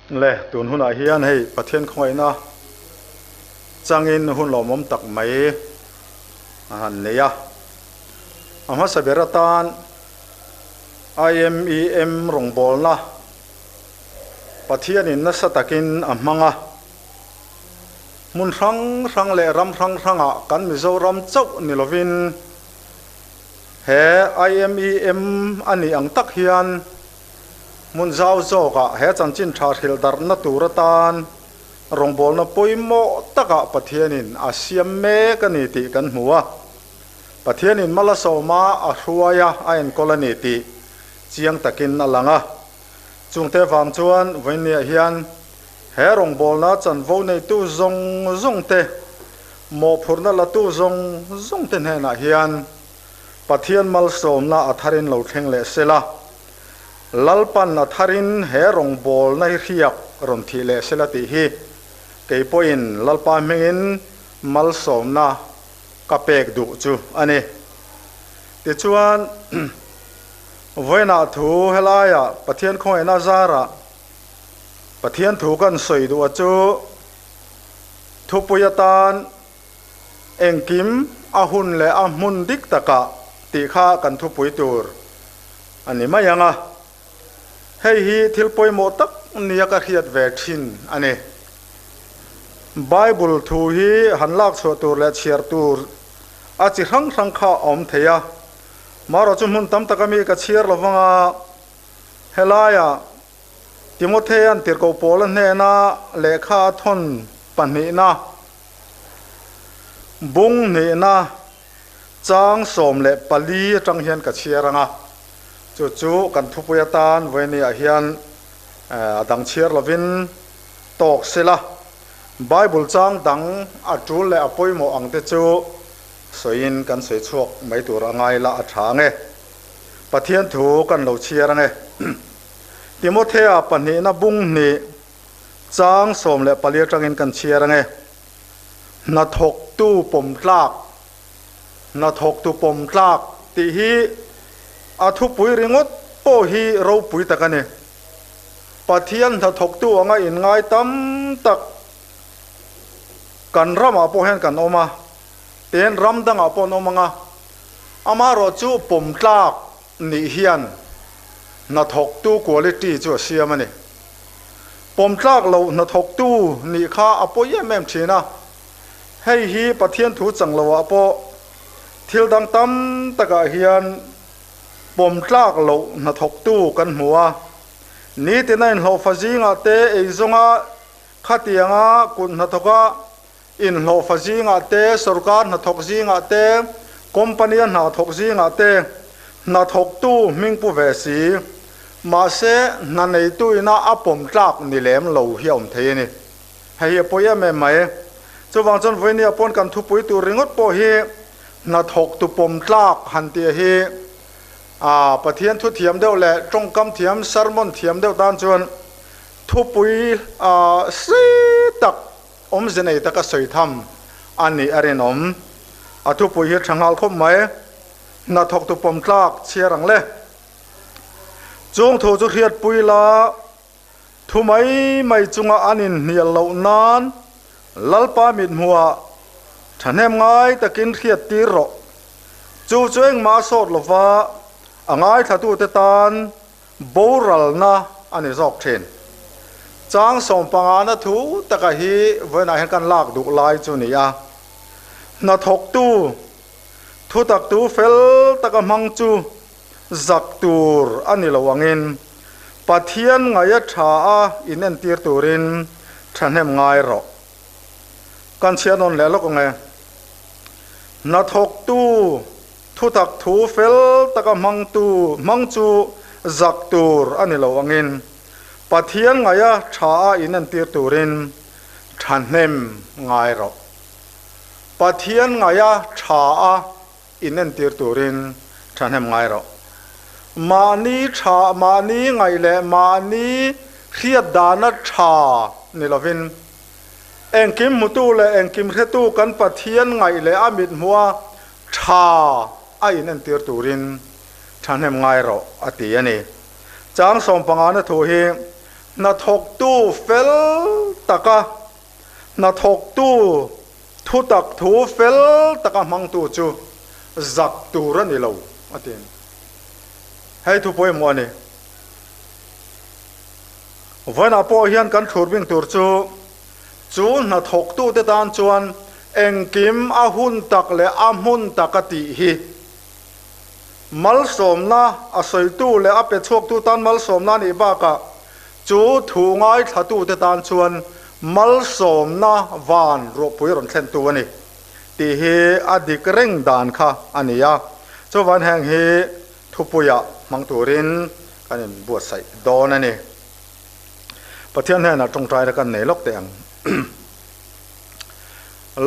Le, tun hunah hian hei Pathian khawngaihna changin hun lawmawm tak mai a han nei a. A hmasa ber atan IMEM rawngbawlna Pathianin nasa takin a hmang a. Hmun hrang hrang leh ram hrang hrangah kan Mizoram chauh ni lovin he IMEM a nih ang tak hian Hmun zau zawkah he chanchin tha hrilh darhna tur atan rawngbawlna pawimawh takah Pathianin a siam mek a ni tih kan hmu a. Pathianin Malasawma a hruai a, a enkawl a ni tih chiang takin a lang a. Chungte vang chuan vawiinniah hian he rawngbawlna chanvo neitu zawng zawngte, mawhphurhna latu zawng zawngte hnenah hian Pathian malsawmna a tharin lo thleng leh sela, Lalpan a tharin he rawngbawlna hi hriak rawn thih leh sela tih hi kei pawhin Lalpa hmingin malsawmna ka pek duh chu a ni. Tichuan, vawiinah thu helaiah Pathian khawngaihna zarah Pathian thu kan sawi duh a chu thupui atan Engkim a hun leh a hmun dik takah tih kha kan thupui tur a ni mai ang a. Hei hi thil pawimawh tak nia ka hriat ve thin a ni. Bible thu hi han lak chhuah tur leh chhiar tur a chi hrang hrang kha a awm thei a. Marawh chu hmun tam taka mi ka chhiar lo vang a, helaiah Timothea'n tirhkoh Paula hnena lehkha a thawn pahnihna, Bung hnihna chang 14 atang hian ka chhiar ang a, chu chu kan thupui atan vawinia hian a dang chhiar lovin tawk sela, Bible chang dang a tul leh a pawimawh ang te chu sawiin kan sawi chhuak mai tur a ngai la a tha ang e. Pathian thu kan lo chhiar ang e. Timothea pahnihna bung hnih Chang 14 atangin kan chhiar ange. Hnathawktu pawm tlak, Hnathawktu pawm tlak tih hi a thupui ringawt pawh hi ropui tak a ni. Pathian hnathawktu anga inngai tam tak kan ramah pawh hian kan awm a, tin ram dangah pawh an awm ang a, amaherawhchu pawm tlak nih hian hnathawktu quality chu a siam a ni. Pawm tlak loh hnathawktu nih kha a pawi em em thin a, hei hi Pathian thu chang loah pawh thil dang tam takah hian pawm tlak loh hnathawktu kan hmu a. Nitin a inhlawhfa zingah te eizawnga khatianga kut hnathawka inhlawhfa zingah te, sorkar hnathawk zingah te, company-a hnathawk zingah te hnathawktu hming pu ve si. Mahse, hna neitu ina a pawm tlak ni lem lo hi a awm thei a ni. Hei hi a pawi em em mai. Chuvang chuan vawinia pawn kan thupui tur ringawt pawh hi hnathawktu pawm tlak han tih hi a Pathian thu thiam deuh leh tawngkam thiam, sermon thiam deuh tan chuan thupui sei tak awmze nei taka sawi tham a nih a rinawm. A thupui hi tha nghal khawp mai. Hnathawktu pawm tlak chhiar ang le. Chung thu chu hriatpui la, thu mai mai chunga an inhnial loh nan Lalpa mithmuhah thahnem ngai takin hriat tir rawh. Chu chu engmah a sawt lova a ngaithlatute tan boralna a ni zawk thin. Chang sawmpangana thu taka hi vawiinah hian kan lak duh lai chu ni a. Hnathawktu Thutaktu fel taka hmang chu zak tur a ni lo angin Pathian ngaia tha a inentir turin thahnem ngai rawh. Kan chhiat nawn leh lawk ang e. Hnathawktu thutak thu fel taka hmangtu hmang chu zak tur a ni lo angin Pathian ngaia tha a inentir turin thahnem ngai rawh. Pathian ngaia tha a inentir turin thahnem ngai rawh. Mahni tha, mahni ngaih leh mahni hriat dana tha ni lovin, engkim hmutu leh engkim hretu kan Pathian ngaih leh a mithmuha tha a inentir turin thahnem ngai rawh a ti a ni. Chang sawmpangana thu hi. Hnathawktu fel taka hnathawktu thutak thu fel taka hmangtu chu zak tur a ni lo, a ti. Hei thu pawimawh a ni. Vawiinah pawh hian kan thlur bing tur chu chu hnathawktute tan chuan engkim a hun tak leh a hmun taka tih hi Malsawmna a sawitu leh a pe chhuaktu tan malsawmna a nih bakah chu thu ngaithlatute tan chuan malsawmna van ruahpui rawn thlentu a ni tih hi a dik reng dan kha a ni a. Chuvan heng hi thupuiah hmang turin kan inbuatsaih dawn a ni. Pathian hnenah tawngtaina kan nei lawk teh ang.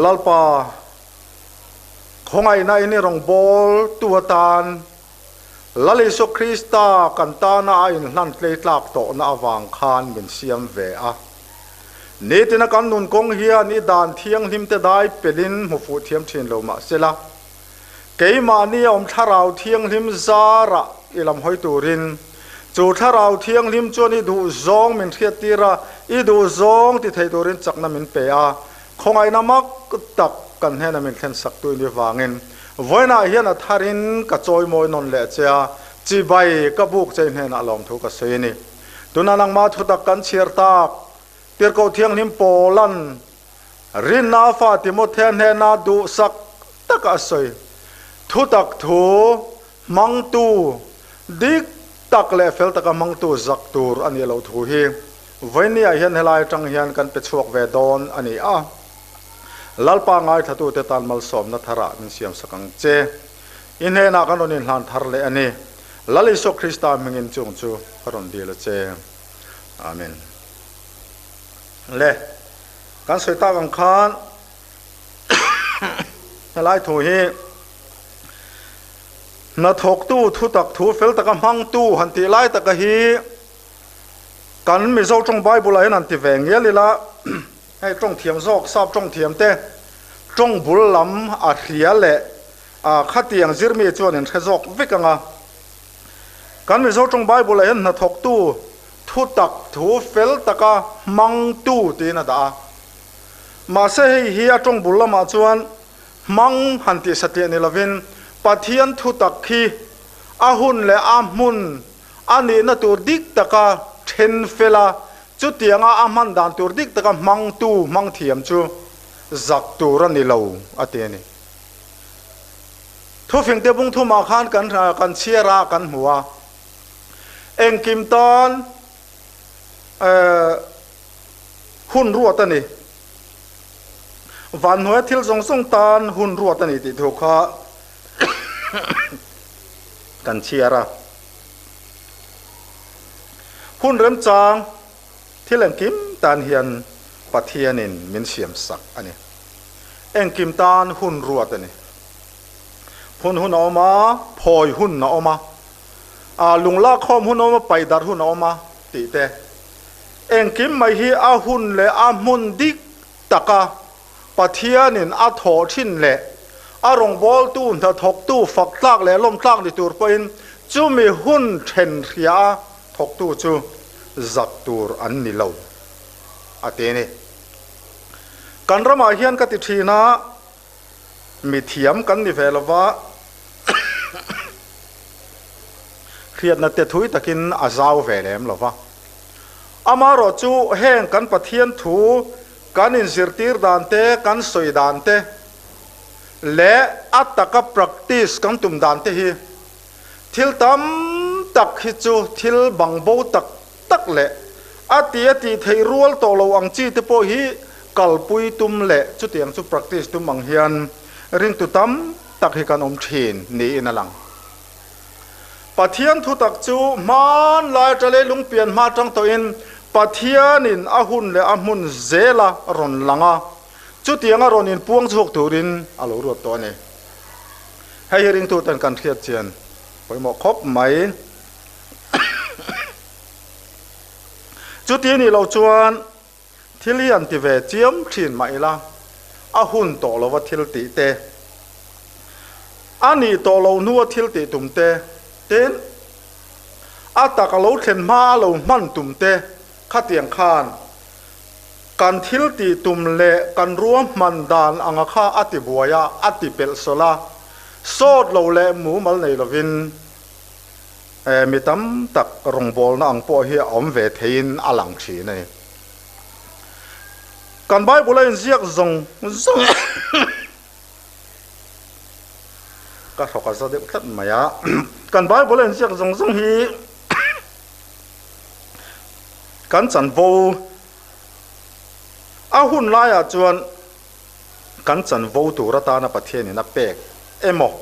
Lalpa. Khawngaihna in i rawngbâwl tu atan Lal Isua Krista kan tâna a inhlan tleitlâk tawhna avâng khân min siam ve a. Nitina kan nun kawng hian i dan thianghlimte dai pelin hmu fuh thiam ṭhin lo mah sela, keimahni a awm Thlarau Thianghlim zârah i lam hawi tûrin, chu Thlarau Thianghlim chuan i duhzâwng min hriattîr a, i duhzâwng ti thei tûrin chakna min pe a, Khawngaihna mak tak kan hnena min thlen sak tu ni vangin vawiinah hian a tharin ka chawimawi nawn leh che a, chibai ka buk chei hnenah lawmthu ka sawi a ni. Tuna nangmah thutak kan chhiar tak, Tirhkoh Thianghlim Paulan rinna a fa Timothea hnena duhsak taka a sawi, Thutak thu hmangtu dik tak leh fel taka hmangtu zak tur a nih loh thu hi Vawinia hian helai atang hian kan pe chhuak ve dawn a ni a, Lalpa ngaithlatute tan malsawmna tharah min siamsak ang che. I hnenah kan rawn inhlan thar leh a ni. Lal Isua Krista hmingin chung chu ka rawn dil a che. Amen. Le, kan sawi tak ang khan helai thu hi hnathawktu thutak thu fel taka hmangtu han tih lai taka hi Kan Mizo tawng Bible ah hian han ti ve ngial ila, hei tawng thiam zawk, sap tawng thiam te, tawng bul lam a hria leh a khatiang zirmi chuan in hre zawk vek ang a. Kan Mizo tawng Bible ah hian hnathawktu thu tak, thu fel taka hmangtu tiin a dah a. Mahse hei hi a tawng bul lamah chuan hmang han tih satliah ni lovin Pathian thu tak hi a hun leh a hmun A nihna tur dik taka then fel a, chutianga a hman dan tur dik taka hmangtu hmang thiam chu zak tur a ni lo, a ti a ni. Thufingte bung thumah khan kan kan chhiar a, kan hmu a. Engkim tan hun ruat a ni. Vanhnuaia thil zawng zawng tan hun ruat a ni tih thu kha kan chhiar a. Hun remchang thil engkim tan hian Pathianin min siam sak a ni. Engkim tan hun ruat a ni. Phun hun a awm a, phawi hun a awm a, a lunglak khawm hun a awm a, paidar hun a awm a tih te. Engkim mai hi a hun leh a hmun dik taka Pathianin a thawh thin leh a rawngbawltu hnathawktu fak tlak leh lawm tlak ni tur pawhin chumi hun then hria a thawktu chu zak tur an ni lo, a ti a ni. Kan ramah hian ka ti thin a, mithiam kan ni ve lova, hriatna te thui takin a zau ve lem lova. Amaherawhchu heng kan Pathian thu Kan inzirtir dan te, kan sawi dan te leh a taka practice kan tum dan te hi thil tam tak hi chu thil bang bo tak tak leh a ti a tih theih rual tawh lo ang chi te pawh hi kalpui tum leh chutiang chu practice tum ang hian ringtu tam tak hi kan awm thin niin a lang. Pathian thutak chu hmanlai atang lungpian hma atang tawhin Pathianin a hun leh a hmun zela rawn lang a, chutianga rawn inpuang chhuak turin a lo ruat tawh a ni. Hei hi ringtuten kan hriat chian pawimawh khawp mai. Chuti nih loh chuan thil hi an ti ve chiam thin mah ila, a hun tawh lova thil tih te, a nih tawh loh hnua thil tih tum te, tin, A tak a lo thlen hma a lo hman tum te Khatiang khan kan thil tih tum leh kan ruahman dan anga kha a ti buai a, a ti pelh sawlh a, sawt lo leh mumal nei lovin mi tam tak rawngbawlna ang pawh hi a awm ve theiin a lang thin a ni. Kan Bible a inziak zawng zawng Ka hrawk a za deuh tlat mai a, kan Bible a inziak zawng zawng hi kan chanvo a hun laiah chuan kan chanvo tur atana Pathianin a pek emaw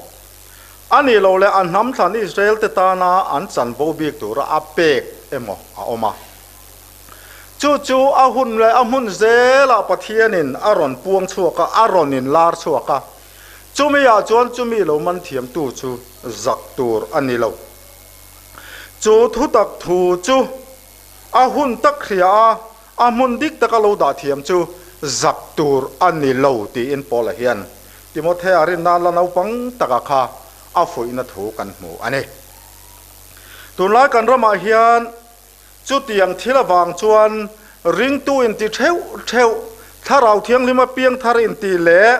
a nih loh leh a hnam thlan Israel te tana an chanvo bik tura a pek emaw a awm a. Chu chu a hun leh a hmun zelah Pathianin a rawn puang chhuak a, a rawn inlar chhuak a. Chumi-ah chuan chumi lo man thiamtu chu zak tur a ni lo. Chu thutak thu chu a hun tak hria a, a hmun dik taka lo dah thiam chu zak tur a ni lo tiin Paula hian Timothea rinna la naupang taka kha a fuihna thu kan hmu a ni. Tunlai kan ramah hian Chutiang thil avang chuan ringtu inti theuh theuh, Thlarau Thianghlima piangthar inti leh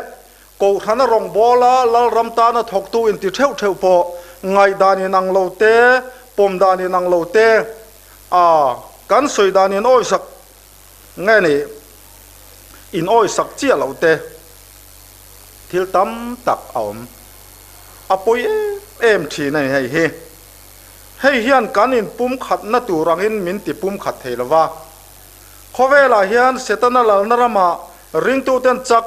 Kohhrana rawngbawla Lalram tana thawktu inti theuh theuh pawh ngaihdan inang lo te, pawm dan inang lo te, a kan sawi dan in awisak nge ni, in awisak chiah lo te thil tam tak a awm. A pawi em em thin a ni hei hi. Hei hian kan inpumkhatna tur angin min ti pumkhat thei lo va. Khawvelah hian Setana lalna ramah ringtuten chak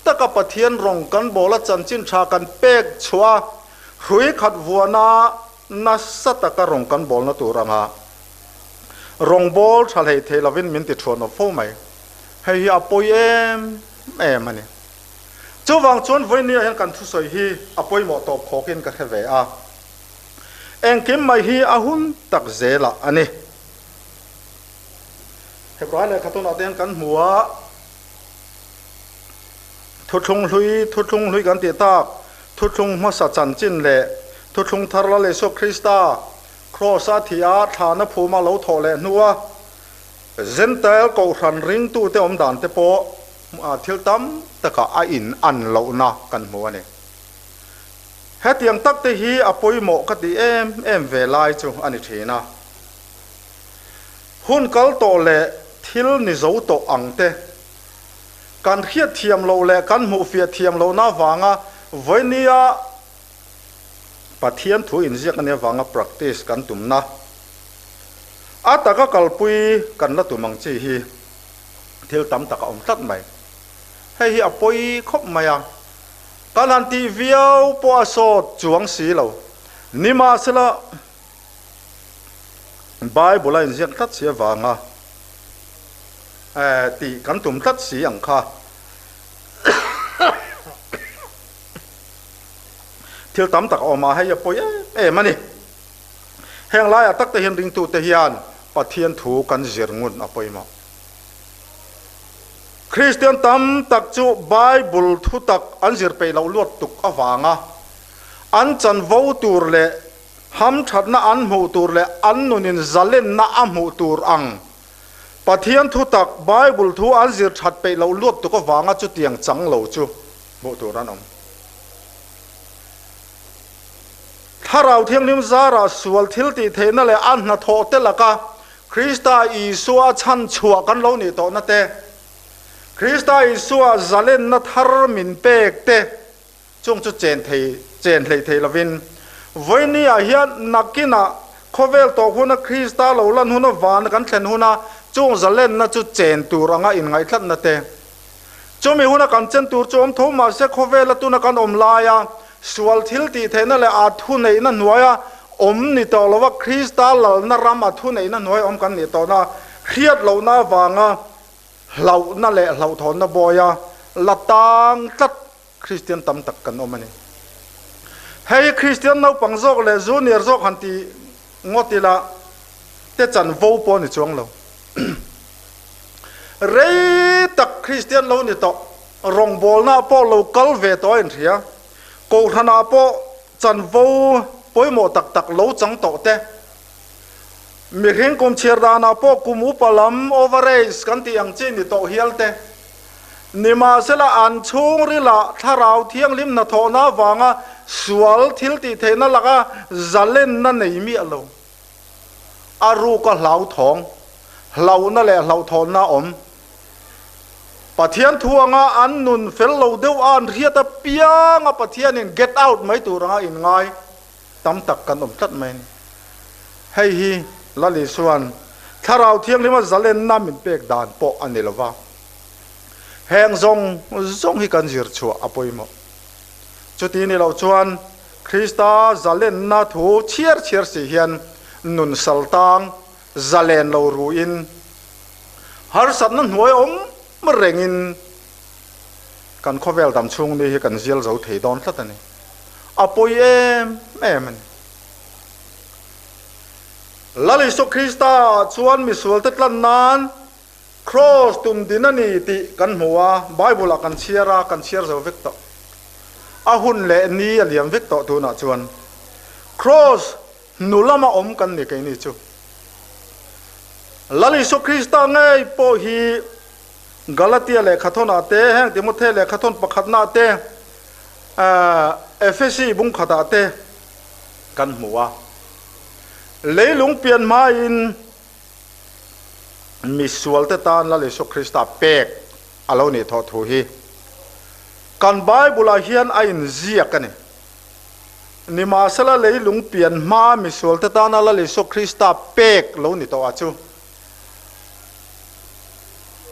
taka Pathian rawng kan bawla chanchin tha kan pek chhuah a, hrui khat vuana nasa taka rawng kan bawlna tur anga rawngbâwl tha hlei thei lovin min ti thuan awp fo mai. Hei hi a pawi em em a ni. Chuvang chuan vawinia hian kan thusawi hi a pawimawh tawp khawkin ka hre ve a. Engkim mai hi a hun tak zelah a ni. Hebrai lehkha tunah te hian kan hmu a, thuthlung hlui, thuthlung hlui kan tih tak, thuthlung hmasa chanchin leh thuthlung thar Lal Isua Krista Kraws-a thih a thlana phuma lo thawh leh hnua Zentail kohhran ringtute awm dan te pawh thil tam takah a in an lohna kan hmu a ni. Hetiang tak te hi a pawimawh ka ti em em ve lai chu a ni thin a. Hun kal tawh leh thil ni zo tawh ang te, kan hriat thiam loh leh kan hmuh fiah thiam lohna avanga vawinia Pathian thu inziak a nih avanga practice kan tumna a taka kalpui kan la tum ang chi hi thil tam tak a awm tlat mai. Hei hi a pawi khawp mai a. Kan han tih viau pawh a sawt chuang si lo. Nimahsela, Bible a inziak tlat si avanga tih kan tum tlat si ang kha. Thil tam tak a awm a, hei a pawi em em a ni. Heng laiah tak te hian ringtute hian Pathian thu kan zir ngun a pawimawh. Kristian tam tak chu Bible thutak an zir peih loh luat tuk avanga an chanvo tur leh hamthatna an hmuh tur leh an nunin zalenna a hmuh tur ang Pathian thutak Bible thu an zir that peih loh luat tuk avanga chutiang chang lo chu hmuh tur an awm. Thlarau Thianghlim zarah sual thil tih theihna leh a hnathawh te laka Krista Isua chhan chhuah kan lo nih tawhna te, Krista Isua zalenna thar min pek te chung chu chen thei chen hlei thei lovin, vawinia hian nakinah khawvel tawh huna Krista lo lan huna van kan thlen huna chung zalenna chu chen tur anga inngaihthlatna te, chumi huna kan chen tur chu awm tho mahse khawvela tuna kan awm laia Sual thil tih theihna leh a thuneihna hnuaia awm ni tawh lova Krista lalna ram a thuneihna hnuaia awm kan nih tawhna hriat lohna avanga hlauhna leh hlauhthawnna bawia la tang tlat Kristian tam tak kan awm a ni. Hei Kristian naupang zawk leh junior zawk han ti ngawt ila te chanvo pawh a ni chuang lo. Rei tak Kristian lo ni tawh. Rawngbawlnaah pawh lo kal ve tawh a inhria. Kohhranah pawh chanvo pawimawh tak tak lo chang tawh te. Mihring kum chhiar danah pawh kum upa lam, over age, kan tih ang chi ni tawh hial te. Nimahsela an chhungrilah Thlarau Thianghlim hnathawhna avanga sual thil tih theihna laka zalenna nei miah lo. A ruka hlauthawng, hlauhna leh hlauhthawnna awm. Pathian thu anga an nun fel lo deuh a an hriat apianga Pathianin get out mai tur anga inngai tam tak kan awm tlat mai a ni. Hei hi Lal Isua'n Thlarau Thianghlima zalenna min pek dan pawh a ni lo va. Heng zawng zawng hi kan zir chhuah a pawimawh. Chuti ni loh chuan Krista zalenna thu chhiar chhiar si hian nun sal tang zalen lo ruin harsatna hnuai awm rengin kan khawvel dam chhung ni hi kan zial zo thei dawn tlat a ni. A pawi em em a ni. Lal Isua Krista chuan misualte tlan nan Kraws tum din a ni tih kan hmu a, Bible-ah kan chhiar a, kan chhiar zo vek tawh. A hun leh ni a liam vek tawh tunah chuan. Kraws hnu lama awm kan ni keini chu. Lal Isua Krista ngei pawh hi Galatia lehkhathawnah te, heng Timothe lehkhathawn pakhatnaah te, Efesi bungkhatah te kan hmu a. Leilung pian hmain Misualte tan Lal Isua Krista pek a lo nih thawh thu hi kan Bible-ah hian a inziak a ni. Nimahsela leilung pian hmaa misualte tana Lal Isua Krista pek lo ni tawh a chu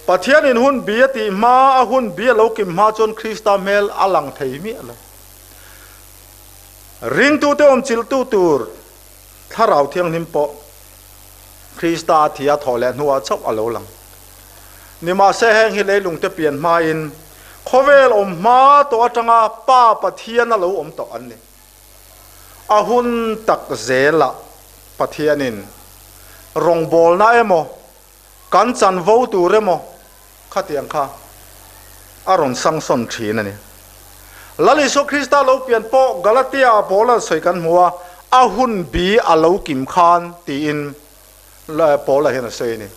Pathianin hun bi a tih hma, a hun bi a lo kim hma chuan Krista hmel a lang thei miah lo. Ringtute awmchilhtu tur Thlarau Thianghlim pawh Krista a thi a thawh leh hnuah chauh a lo lang. Nimahse heng hi leilungte pian hmain khawvel awm hma tawh atanga Pa Pathian a lo awm tawh an ni. A hun tak zelah Pathianin rawngbawlna emaw kan chanvo tur emaw khatiang kha a rawn sangsawn thin a ni. Lal Isua Krista lo pian pawh Galatia ah Paula sawi kan hmu a, a hun bi a lo kim khan tiin Paula hian a sawi a ni.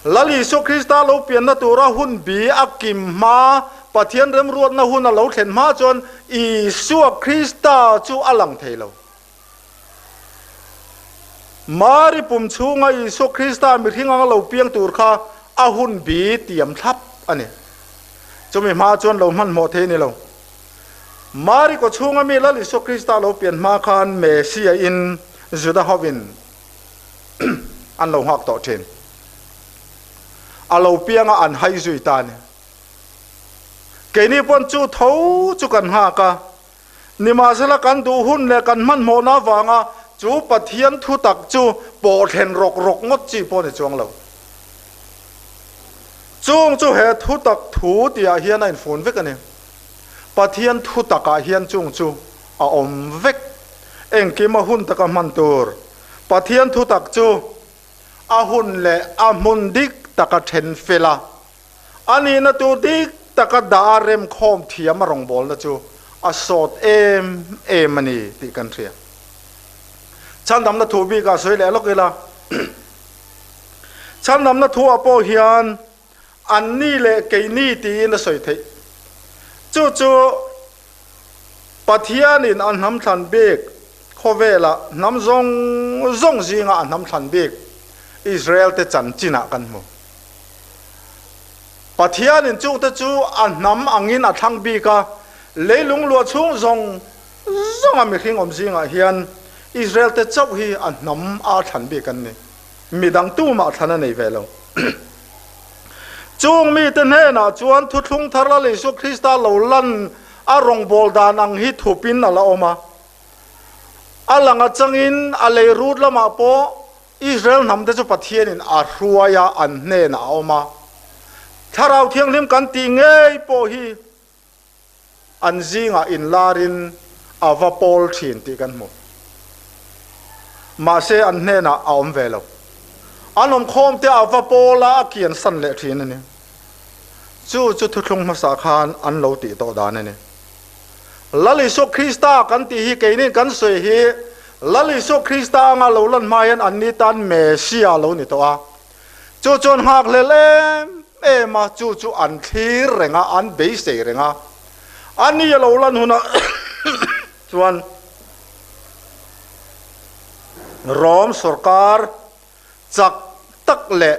Lal Isua Krista lo pianna tura hun bi a kim hma, Pathian remruatna hun a lo thlen hma chuan Isua Krista chu a lang thei lo. Mari pum chhunga Isua Krista mihring anga lo piang tur kha a hun bi tiam thlap a ni. Chumi hma chuan lo hmanhmawh thei a ni lo. Mari kaw chhunga mi Lal Isua Krista lo pian hma khan Messia in Juda hovin an lo nghak tawh thin. A lo pianga an hai zui ta a ni. Keini pawn chu tho chu kan nghak a. Nimahsela kan duh hun leh kan hmanhmawhna avanga chu Pathian thutak chu pawhthlen rawk rawk ngawt chi pawh a ni chuang lo. Chung chu he thutak thu tihah hian a infun vek a ni. Pathian thutakah hian chung chu a awm vek. Engkim a hun taka hman tur Pathian thutak chu a hun leh a hmun dik taka then fel a. A nihna tur dik taka dah a remkhawm thiam a rawngbawlna chu a sawt em em a ni tih kan hria. Chhandamna thu bikah sawi leh lawk ila, chhandamna thuah pawh hian anni leh keini tiin a sawi theih. Chu chu Pathianin a hnam thlan bik khawvelah hnam zawng zawng zinga a hnam thlan bik Israel-te chanchinah kan hmu. Pathianin chungte chu a hnam angin a thlang bik a, leilung luah chhung zawng zawnga mihring awm zingah hian Israelte chauh hi a hnam a thlan bik an ni. Midang tumah thlan a nei ve lo. Chung mite hnenah chuan thuthlung thar Lal Isua Krista lo lan a rawngbâwl dan ang hi thupin a la awm a. A lang atangin a lei rut lamah pawh Israel hnamte chu Pathianin a hruai a, an hnenah a awm a. Thlarau Thianghlim kan tih ngei pawh hi an zingah inlarin a va pawl thin tih kan hmu. Mahse an hnenah a awm ve lo. An awmkhawmte a va pawl a, a kiansan leh thin a ni. Chu chu thuthlung hmasa khan an lo tih tawh dan a ni. Lal Isua Krista kan tih hi keinin kan sawi hi. Lal Isua Krista anga lo lan hma hian anni tan Messia lo ni tawh a. Chu chuan nghakhlel em em a, chu chu an thlir reng a, an beisei reng a. Ani a lo lan hunah chuan Rom sawrkar chak tak leh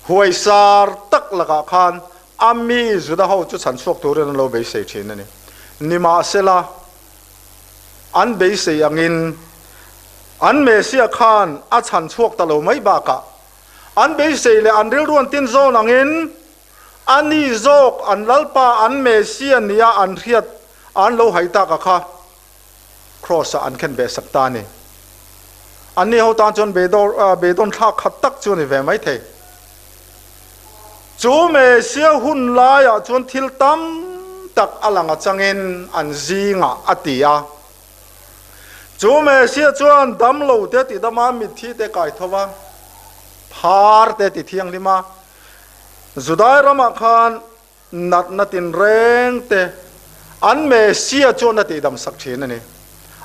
huaisar tak lakah khan a mi Juda ho chu chhan chhuak turin an lo beisei thin a ni. Nimahsela, an beisei angin an Messiah khan a chhan chhuak ta lo mai bakah an beisei leh an rilru an tin zawn angin a ni zawk an Lalpa an Messiah nia an hriat an lo hai tak a kha Kraws-ah an khen ve sak ta a ni. Anni ho tan chuan beidawn thlak khat tak chu a ni ve mai thei. Chu Messiah hun laiah chuan thil tam tak a lang atangin an zingah a ti a. Chu Messiah chuan damlo te ti dama mitthi te kai tho va, phar te ti thianghlim a. Judai ramah khan Natna tinreng te an Messiah chuan a tihdam sak thin a ni.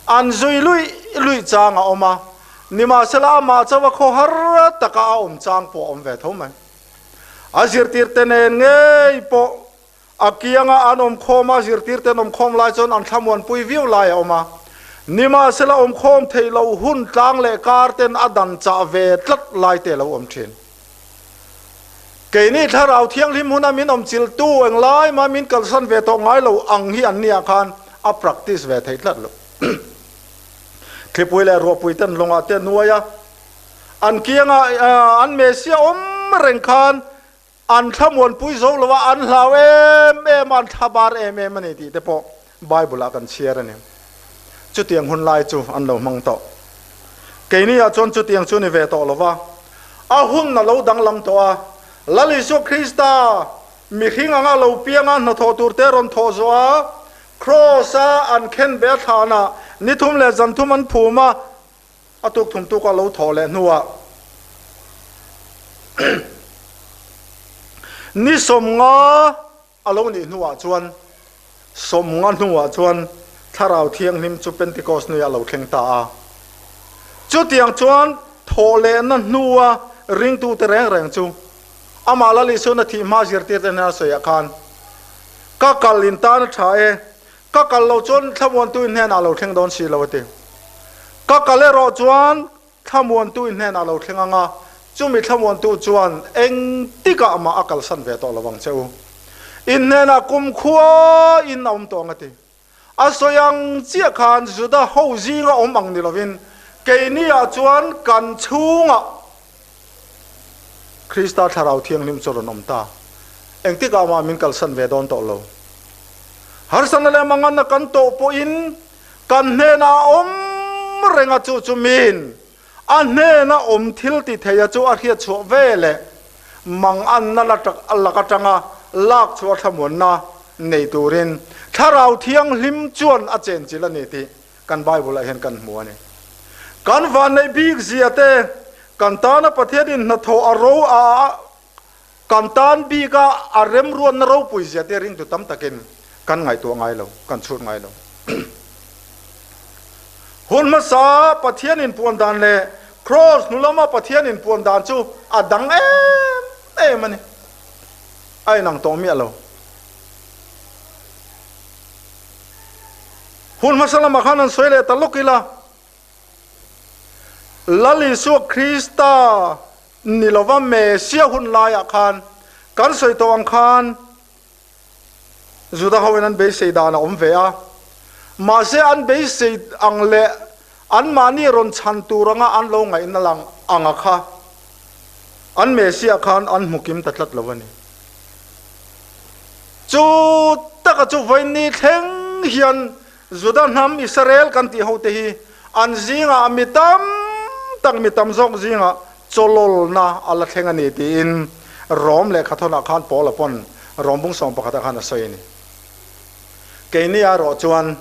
An zui luih luih chang a awm a, nimahsela amah chauh a khaw har taka a awm chang pawh a awm ve tho mai. A zirtirte nen ngei pawh a kianga an awm khawm a, zirtirte an awm khawm lai chuan an thlamuanpui viau lai a awm a, nimahsela awm khawm theih loh hun tlang leh kar ten a dan chah ve tlat lai te a lo awm thin. Keini Thlarau Thianghlim huna min awmchiltu englai mah min kalsan ve tawh ngai lo ang hi an nia khan a practice ve thei tlat lo. Thlipui leh ruahpui ten lawngah te nuai a, an kianga an Messiah awm reng khan an thlamuanpui zo lo a, an hlau em em a, an thlabar em em a ni tih te pawh Bible ah kan chhiar a ni. Chutiang hun lai chu an lo hmang tawh. Keini ah chuan chutiang chu ni ve tawh lo va, a hun a lo danglam tawh a. Lal Isua Krista mihring anga lo pianga hnathawh tur te rawn thawh zawh a, Kraws a an khen ve a thlanah ni thum leh zan thum an phum a, a tuk thum tuk a lo thawh leh hnuah ni 50 A lo nih hnuah chuan, 50 hnuah chuan Thlarau Thianghlim chu Pentecost nuiah a lo thleng ta a. Chutiang chuan thawhlehna hnua ringtute reng reng chu amah Lal Isuan a thih hma zirtirte hnena sawiah khan, Ka kal in tan a tha e, ka kal lo chuan thlamuantu in hnenah a lo thleng dawn si lo a ti. Ka kal erawh chuan Thlamuantu i hnenah lo thleng ang a, chumi thlamuantu chuan engtikah mah a kalsan ve tawh lo ang che u. In hnenah kumkhua in a awm tawh ang a ti. A sawi ang chiah khan Juda ho zinga awm ang ni lovin keiniah chuan kan chhungah Krista Thlarau Thianghlim chu a rawn awm ta. Engtikah mah min kalsan ve dawn tawh lo. Harsatna leh manganna kan tawh pawhin Kan hnenah a awm reng a, chu chu min a hnena awm thil ti thei a chu a hriat chhuah ve leh manganna lak atanga lak chhuah thlamuanna nei turin Thlarau Thianghlim chuan a chenchilh a ni tih kan Bible ah hian kan hmu a ni. Kan vanneih bik zia te, kan tana Pathianin hnathawh a ro a Kan tan bik a, a remruatna ropui zia te ringtu tam takin kan ngaihtuah ngai lo, kan chhut ngai lo. Hun hmasa Pathian inpuan dan leh Kraws hnu lama Pathian inpuan dan chu a dang em em a ni. A inang tawh miah lo. Hun hmasa lamah khan an sawi leh ta lawk ila, Lal Isua Krista Ni lova Messia hun laiah khan kan sawi tawh ang khan Juda hoin an beisei dan a awm ve a, mahse an beisei ang leh anmahni rawn chhan tur anga an lo ngaihna lang anga kha an Messia khan an hmu kim ta tlat lo a ni. Chu taka chu vawiinni thleng hian Juda hnam Israel kan tih hote hi an zingah mi tam tak, mi tam zawk zingah chawlawlna a la thleng a ni tiin Rom lehkhathawnah khan Paula pawn Rom bung sawm pakhatah khan a sawi a ni. Keini erawh chuan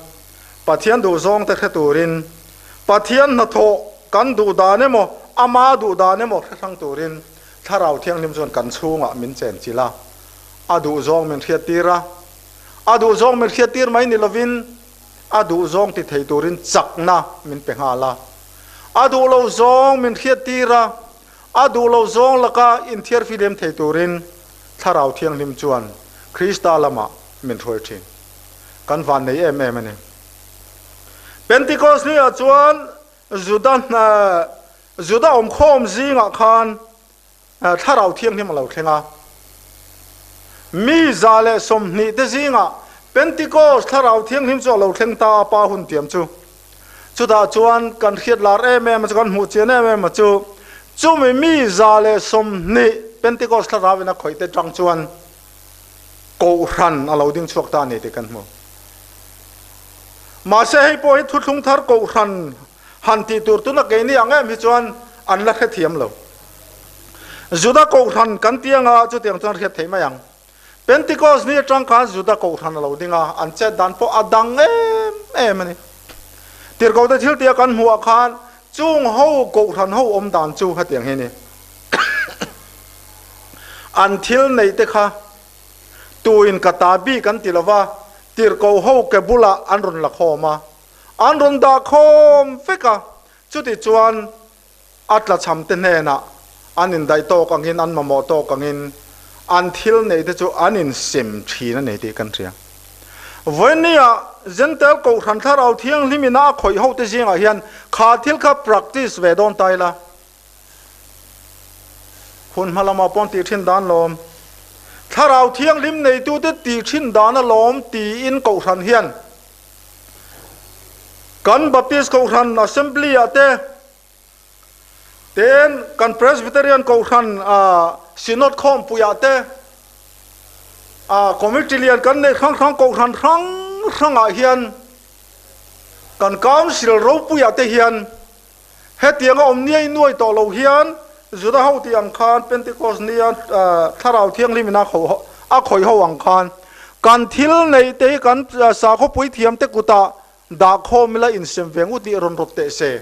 Pathian duhzawngte hre turin, Pathian hnathawh kan duh dan emaw, ama duh dan emaw hre hrang turin Thlarau Thianghlim chuan kan chhungah min chenchilh a, a duhzawng min hriattir a. A duhzawng min hriattir mai ni lovin. A duh zawng ti thei turin chakna min pe nghal a. A duh lo zawng min hriattir a, a duh lo zawng laka inthiarfilem thei turin Thlarau Thianghlim chuan Krista lamah min hruai thin. Kan vannei em em a ni. Pentecost ni-ah chuan Juda Juda awmkhawm zingah khan Thlarau Thianghlim a lo thleng a. Mi 120 te zingah Pentecost Thlarau Thianghlim chu a lo thleng ta a, Pa hun tiam chu. Chutah chuan kan hriat lar em em a chu, kan hmuh chian em em a chu, chumi mi 120 Pentecost Thlarau in a khawih te tang chuan Kohhran a lo ding chhuak ta a ni tih kan hmu. Mahse hei pawh hi thuthlung thar Kohhran han tih tur tuna keini ang em hi chuan an la hrethiam lo. Juda Kohhran kan ti anga chutiang chuan hriat theih mai ang. Pentecost ni atang khan Juda Kohhran a lo ding a, an chet dan pawh a dang em em a ni. Tirhkohte thil tia kan hmuh ah khan chung ho Kohhran ho awm dan chu hetiang hi a ni. An thil neih te kha tuin ka ta bik an ti lova, tirhkoh ho ke bulah an rawn la khawm a, an rawn dah khawm vek a, chuti chuan a tlachham te hnenah an indaih tawk angin an mamawh tawk angin an thil neih te chu an insem thin a ni tih kan hria. Vawinia Jentail Kohhran Thlarau Thianghlim ina a khawih ho te zingah hian kha thil kha practice ve dawn ta ila. Hun hma lamah pawh an tih thin dan lawm. Thlarau Thianghlim neitute tih thin dan alawm tiin Kohhran hian Kan Baptist Kohhran Assembly ah te, tin kan Presbyterian Kohhran Synod khawmpui ah te, Committee lian kan neih hrang hrang Kohhran hrang hrang ah hian kan Council ropui ah te hian hetiang a awm niai nuai tawh lo hian Juda ho tih ang khan Pentecost nia Thlarau Thianghlim in a khawih ho ang khan kan thil neih te hi kan sakhaw puithiam te kutah dah khawm ila insem ve ngut tih rawn rawt teh se.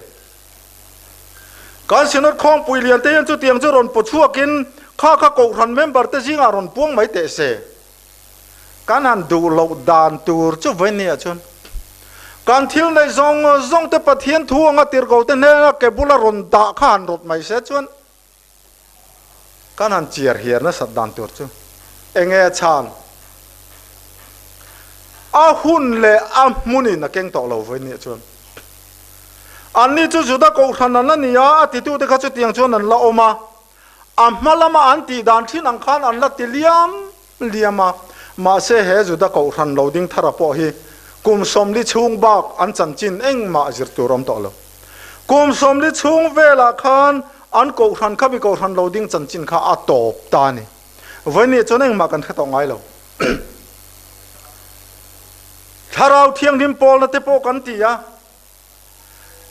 Kan Synod khawmpui lian te hian chutiang chu rawn paw chhuakin kha kha Kohhran member te zingah rawn puang mai teh se. Kan han duh loh dan tur chu vawinia chuan kan thil neih zawng zawng te Pathian thu anga tirhko te hnena ke bula rawn dah kha han rawt mai se chuan kan han chiar hiar nasat dan tur chu enge a chhan? A hun leh a hmunin a keng tawh lo vawinia chuan. Anni chu Juda Kohhran an la ni a, a titute kha chutiang chuan an la awm a. A hma lama an tih dan thin ang khan an la ti liam liam a, mahse he Juda Kohhran lo ding thara pawh hi kum 40 chhung bak an chanchin engmah zir tur awm tawh lo. Kum 40 chhung velah khan an Kohhran kha mi Kohhran lo ding chanchin kha a tawp ta a ni. Vawiin chuan engmah kan hre tawh ngai lo. Thlarau Thianghlim pawlna te pawh kan ti a,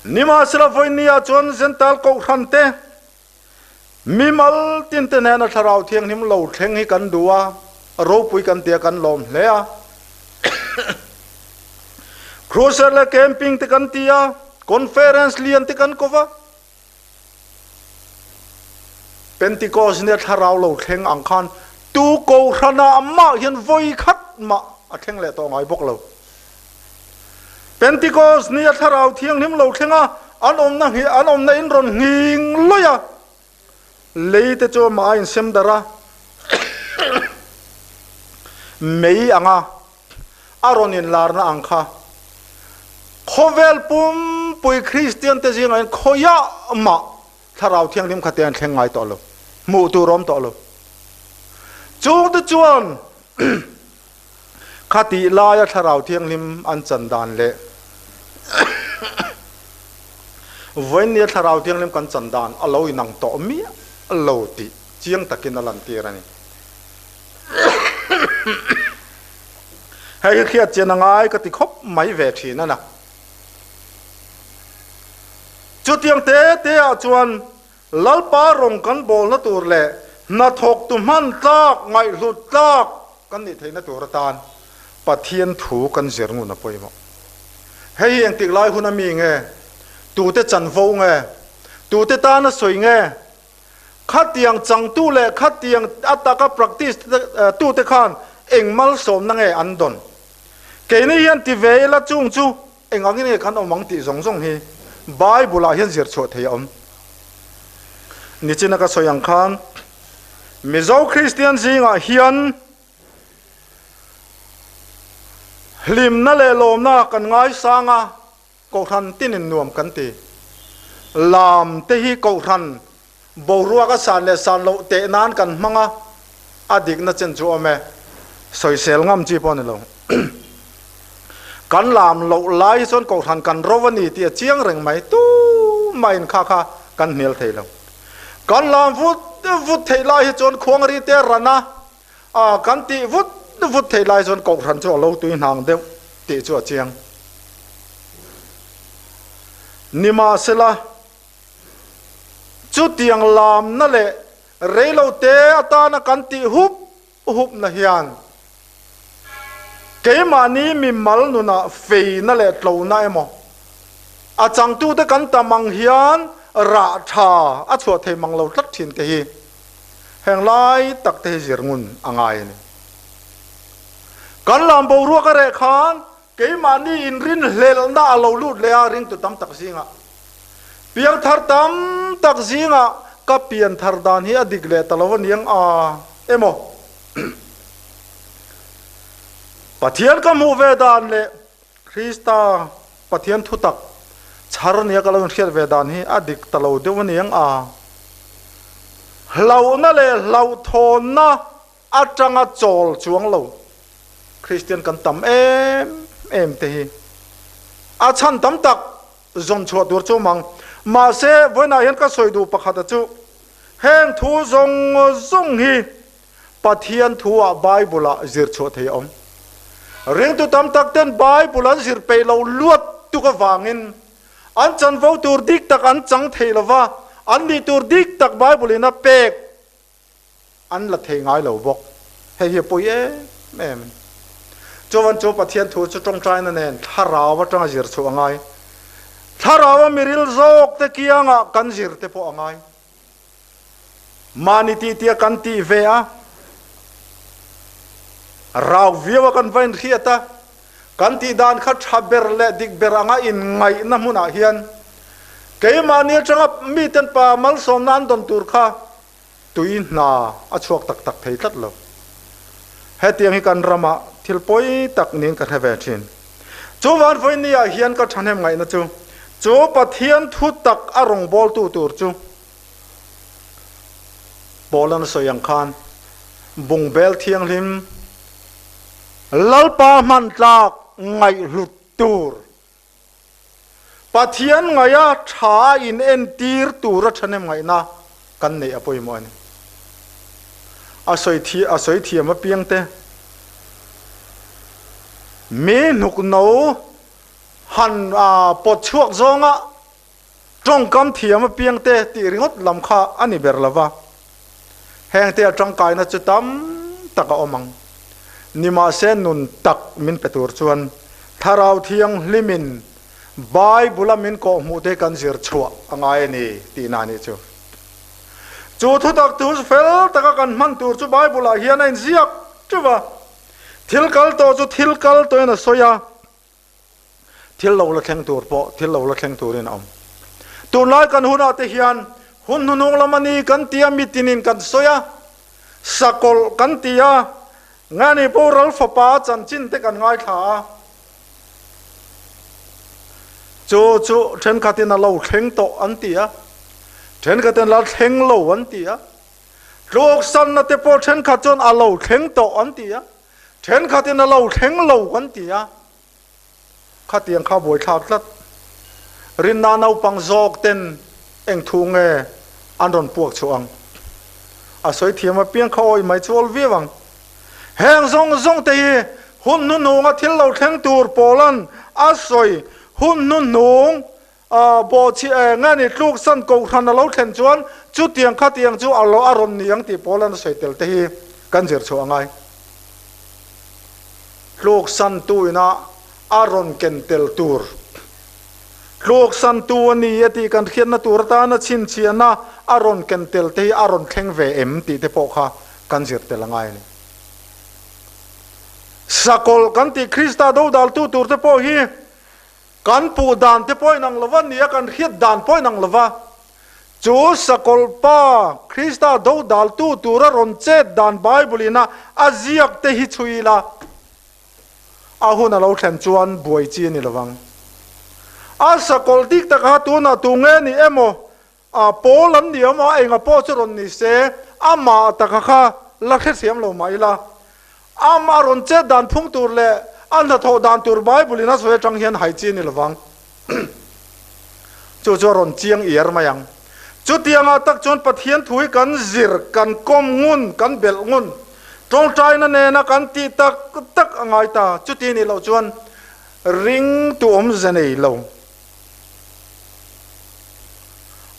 nimahsela vawiin chuan Jentail Kohhran te, Mimal tinte nena Thlarau Thianghlim lo thleng hi kan duh a, ropui kan tia kan lawm hle a. Crusade leh camping te kan ti a, conference lian te kan ko va. Pentecost nia Thlarau lo thleng ang khan tu Kohhranah mah hian vawi khat mah a thleng leh tawh ngai bawk lo. Pentecost ni a Thlarau Thianghlim lo thleng a, an awmna an awmna in rawn nghing lawih a, lei te chu amah a insem darh a, mei anga a rawn inlarna ang kha khawvel pumpui Kristian te zingah hian khawiah mah Thlarau Thianghlim kha te an thleng ngai tawh lo, hmuh tur a awm tawh lo. Chungte chuan Khatih laia Thlarau Thianghlim an chan dan leh vawiinnia Thlarau Thianghlim kan chan dan a lo inang tawh miah lo tih chiang takin a lantir a ni. Hei hi hriat chian a ngai ka ti khawp mai ve thin a na. Chutiang te te ah chuan Lalpa rawng kan bawlna tur leh hnathawktu hman tlak, ngaihhlut tlak kan nih theihna tur atan Pathian thu kan zir ngun a pawimawh. Hei hi engtik lai hun a mi nge? Tute chanvo nge? Tute tana sawi nge? Khatiang changtu leh khatiang ataka practice tute khan eng malsawmna nge an dawn? Keini hian ti ve ila chung chu. Eng angin nge kan awm ang tih zawng zawng hi Bible-ah hian zir chhuah thei a awm. Nichina ka sawi ang khan Mizo Kristian zingah hian hlimna leh lawmna kan ngaisang a, Kohhran tinin nuam kan ti. Lam te hi Kohhran boruak a san leh san loh teh nan kan hmang a, a dikna chen chu awm e. Sawisel ngam chi pawh a ni lo. Kan lam loh lai hi chuan Kohhran kan ro a ni tih a chiang reng mai. Tumah in kha kha kan hnial thei lo. Kan lam vut vut theih lai hi chuan khuangri te ran a, a kan tih vut vut theih lai chuan Kohhran chu a lo tui hnang deuh tih chu a chiang. Nimahsela, chutiang lamna leh reilote atana kan tih hup hupna hian keimahni mimal nunah feina leh tlona emaw a changtute kan tam ang hian rah tha a chhuah thei mang lo tlat thin te hi Heng lai tak te hi zir ngun a ngai a ni. Kan lam boruak a reh khan keimahni inrinhlelhna a lo lut leh a, ringtu tam tak zingah, piangthar tam tak zingah ka pianthar dan hi a dik leh ta lo a niang a emaw? Pathian ka hmuh ve dan leh Krista Pathian thutak chhar nia ka lo inhriat ve dan hi a dik ta lo deuh a niang a. Hlauhna leh hlauhthawnna atanga chawl chuang lo Kristian kan tam em em te hi a chhan tam tak zawn chhuah tur chu mang. Mahse, vawiinah hian ka sawi duh pakhata chu heng thu zawng zawng hi Pathian thu-ah Bible-ah zir chhuah thei a awm. Ringtu tam tak ten Bible an zir peih lo luat tuk avangin an chanvo tur dik tak an chang thei lo va, an nih tur dik tak Bible in a pek an la thei ngai lo bawk. Hei hi a pawi em em. Chuan chu Pathian thu chu tawngtaina nen thlarau atanga zir chhuah a ngai. Thlarau a miril zawk te kiangah kan zir te pawh a ngai. Mahni tih tia kan tih ve a, rau viau a kan va inhriat a, kan tih dan kha tha ber leh dik ber anga inngaihna hmunah hian keimahni atanga miten pa malsawmna an dawn tur kha tui hna a chhuak tak tak thei tlat lo. Hetiang hi kan ramah thil pawi tak niin ka hre ve thin. Chu vanvawinia hian ka thahnem ngaihna chu, chu Pathian thu tak a rawngbawltu tur chu Paul-an a sawi ang khan, Bungbel thianghlim, Lalpa hman tlak ngaihhlut tur, Pathian ngaia tha in entir tura thahnem ngaihna kan neih a pawimawh a ni. A sawi thi a sawi thiam apiang te, mi hnukno han pawt chhuak zawnga Tawngkam thiam apiang te tih ringawt lam kha a ni ber lo va, hengte a tangkaina chu tam tak a awm ang. Nimahse nun tak min pe tur chuan Thlarau Thianghlimin Bible-a min kawhhmuh te kan zir chhuah a ngai a ni tihna a nih chu. Chu thutak thu fel taka kan hman tur chu Bible-ah hian a inziak teuh va, thil kal tawh chu thil kal tawhin a sawi a, Thil lo la thleng tur pawh thil lo la thleng turin a awm. Tunlai kan hunah te hian hun hnuhnung lam a ni kan ti a, mitinin kan sawi a, sakawlh kan ti a, Ngani boral fapa chanchin te kan ngaithla a, chu chu thenkhatin a lo thleng tawh an ti a, thenkhatin la thleng lo an ti a, tluksanna te pawh thenkhat chuan a lo thleng tawh an ti a, Thenkhatin a lo thleng lo kan ti a, khatiang kha buaithlak tlat. Rinna naupang zawk ten eng thu nge an rawn puak chhuah ang? A sawi thiam apiang kha awih mai chu awl viau ang. Heng zawng zawng te hi hun hnuhnunga thil lo thleng tur pawlan a sawi hun hnuhnung bawhchhiah nge ni tluksan kohhran a lo thlen chuan chutiang khatiang chu a lo a rawn ni ang tih pawl an sawi tel te hi kan zir chhuah a ngai. Tluksan tu ina a rawn ken tel tur tluksan tu a ni a tih kan hriatna tur atana chhinchhiahna a rawn ken tel te hi a rawn thleng ve em tih te pawh kha kan zir tel a ngai a ni. Sakawlh kan tih Krista dodaltu tur te pawh hi. Kan puh dan te pawh inang lova nia, kan hriat dan pawh inang lova. Chu sakawlh pa Krista do daltu tura rawn chet dan Bible ina a ziak te hi chhui ila, a hun a lo thlen chuan buai chi a ni lovang. A sakawlh dik tak kha tunah tu nge ni emaw, a pawl an ni emaw, a enga pawh chu rawn ni se, amah taka kha la hrethiam lo mah ila, amah rawn chet dan phung tur leh a hnathawh dan tur Bible in a sawi atang hian hai chi a ni lovang. Chu chu a rawn chiang iar mai ang. Chutiangah tak chuan Pathian thu hi kan zir, kan kawm ngun, kan belh ngun, tawngtaina nena kan tih tak tak a ngai ta. Chuti nih loh chuan ring tu awmze nei lo.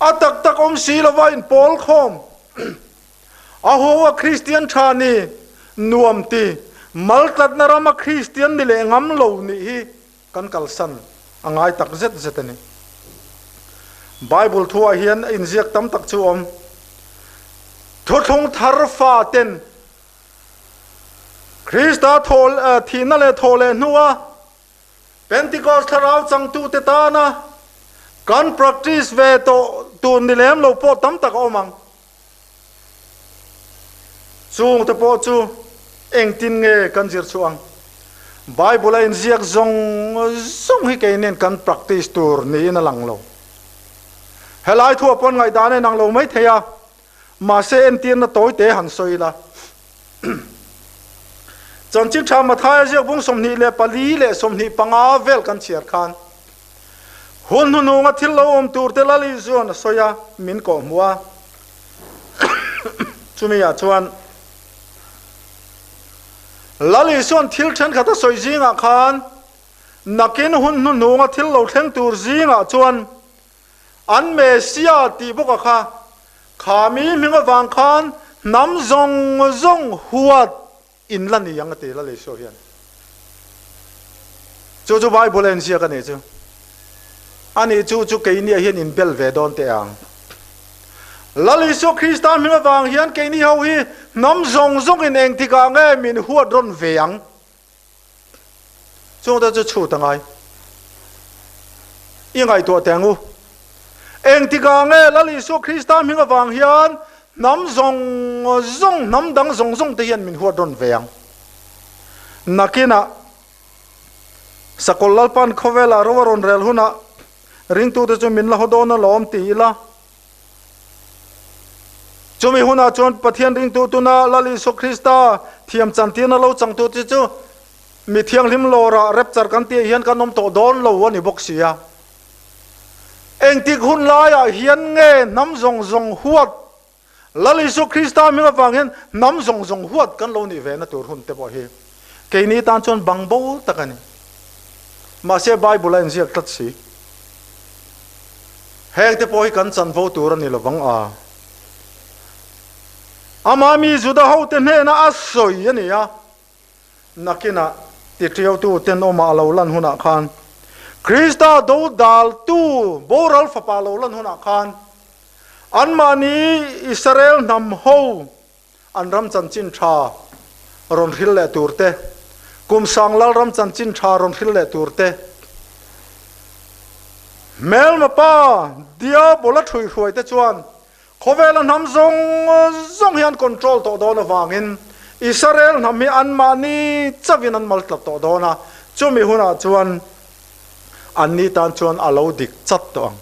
A tak tak awm si lova inpawl khawm. A huaua Kristian tha ni, nuam ti, maltlatna rama Kristian ni leh ngam lo nih hi kan kalsan a ngai tak zet zet a ni. Bible thuah hian a inziak tam tak chu awm. Thuthlung thar fa ten Krista thaw thihna leh thaw leh hnua Pentecost thlarau changtute tana kan practice ve tawh tur ni lem lo pawh tam tak a awm ang. Chungte pawh chu engtin nge kan zir chhuah ang? Bible a inziak zawng zawng hi keinin kan practice tur niin a lang lo. Helai thu a pawn ngaihdan a inang lo mai thei a, mahse entirna tawi te han sawi ila. Chanchin tha Mathaia ziak bung 24 leh 25 vel kan chhiar khan Hun hnuhnunga thil lo awm tur te Lali chuan a sawi a, min kawh hmuh a. Chumi ah chuan Lali chuan thil thenkhat a sawi zingah khan nakin hun hnuhnunga thil lo thleng tur zingah chuan an Messiah tih bawk a kha, kha mi hming avang khan hnam zawng zawng huat in la ni ang a ti Lal Isua hian. Chu chu Bible a inziak a nih chu. A nih chu chu keini ah hian in bel ve dawn teh ang. Lal Isua Krista hming avang hian keini ho hi hnam zawng zawng in engtik ah nge min huat rawn ve ang. Chung te chu chhut a ngai. I ngaihtuah teh ang u. Engtikah nge Lal Isua Krista hming avang hian hnam zawng zawng, hnam dang zawng zawng te hian min huat rawn ve ang? Nakinah Sakawlh Lalpan khawvelah ro a rawn rel hunah ringtute chu min la haw dawn alawm ti ila, Chumi hunah chuan Pathian ringtu tuna Lal Isua Krista thiam chantirna lo changtute chu mi thianghlim lawrah rapture kan tih hian kan awm tawh dawn lo a ni bawk si a. Engtik hun laiah hian nge hnam zawng zawng huat Lal Isua Krista hming avang hian hnam zawng zawng huat kan lo nih ve na tur hun te pawh hi keini tan chuan bang bo tak a ni. Mahse Bible a inziak tlat si. Heng te pawh hi kan chanvo tur a ni lovang a. Amah mi Juda hote hnenah a sawi a ni a. Nakinah tiṭiautu tenawmah a lo lan hunah khan, Krista dodaltu boral fapa lo lan hunah khan, anmahni Israel hnam ho an ram chanchin ṭha rawn hril leh tur te, kum sang lal ram chanchin ṭha rawn hril leh tur te, hmelma pa Diabola ṭhuihruai te chuan Khawvela hnam zawng zawng hi an control tawh dawn avangin Israel hnam hi anmahni chauhin an mal tlat tawh dawn a, chumi hunah chuan anni tan chuan a lo dik chat tawh ang.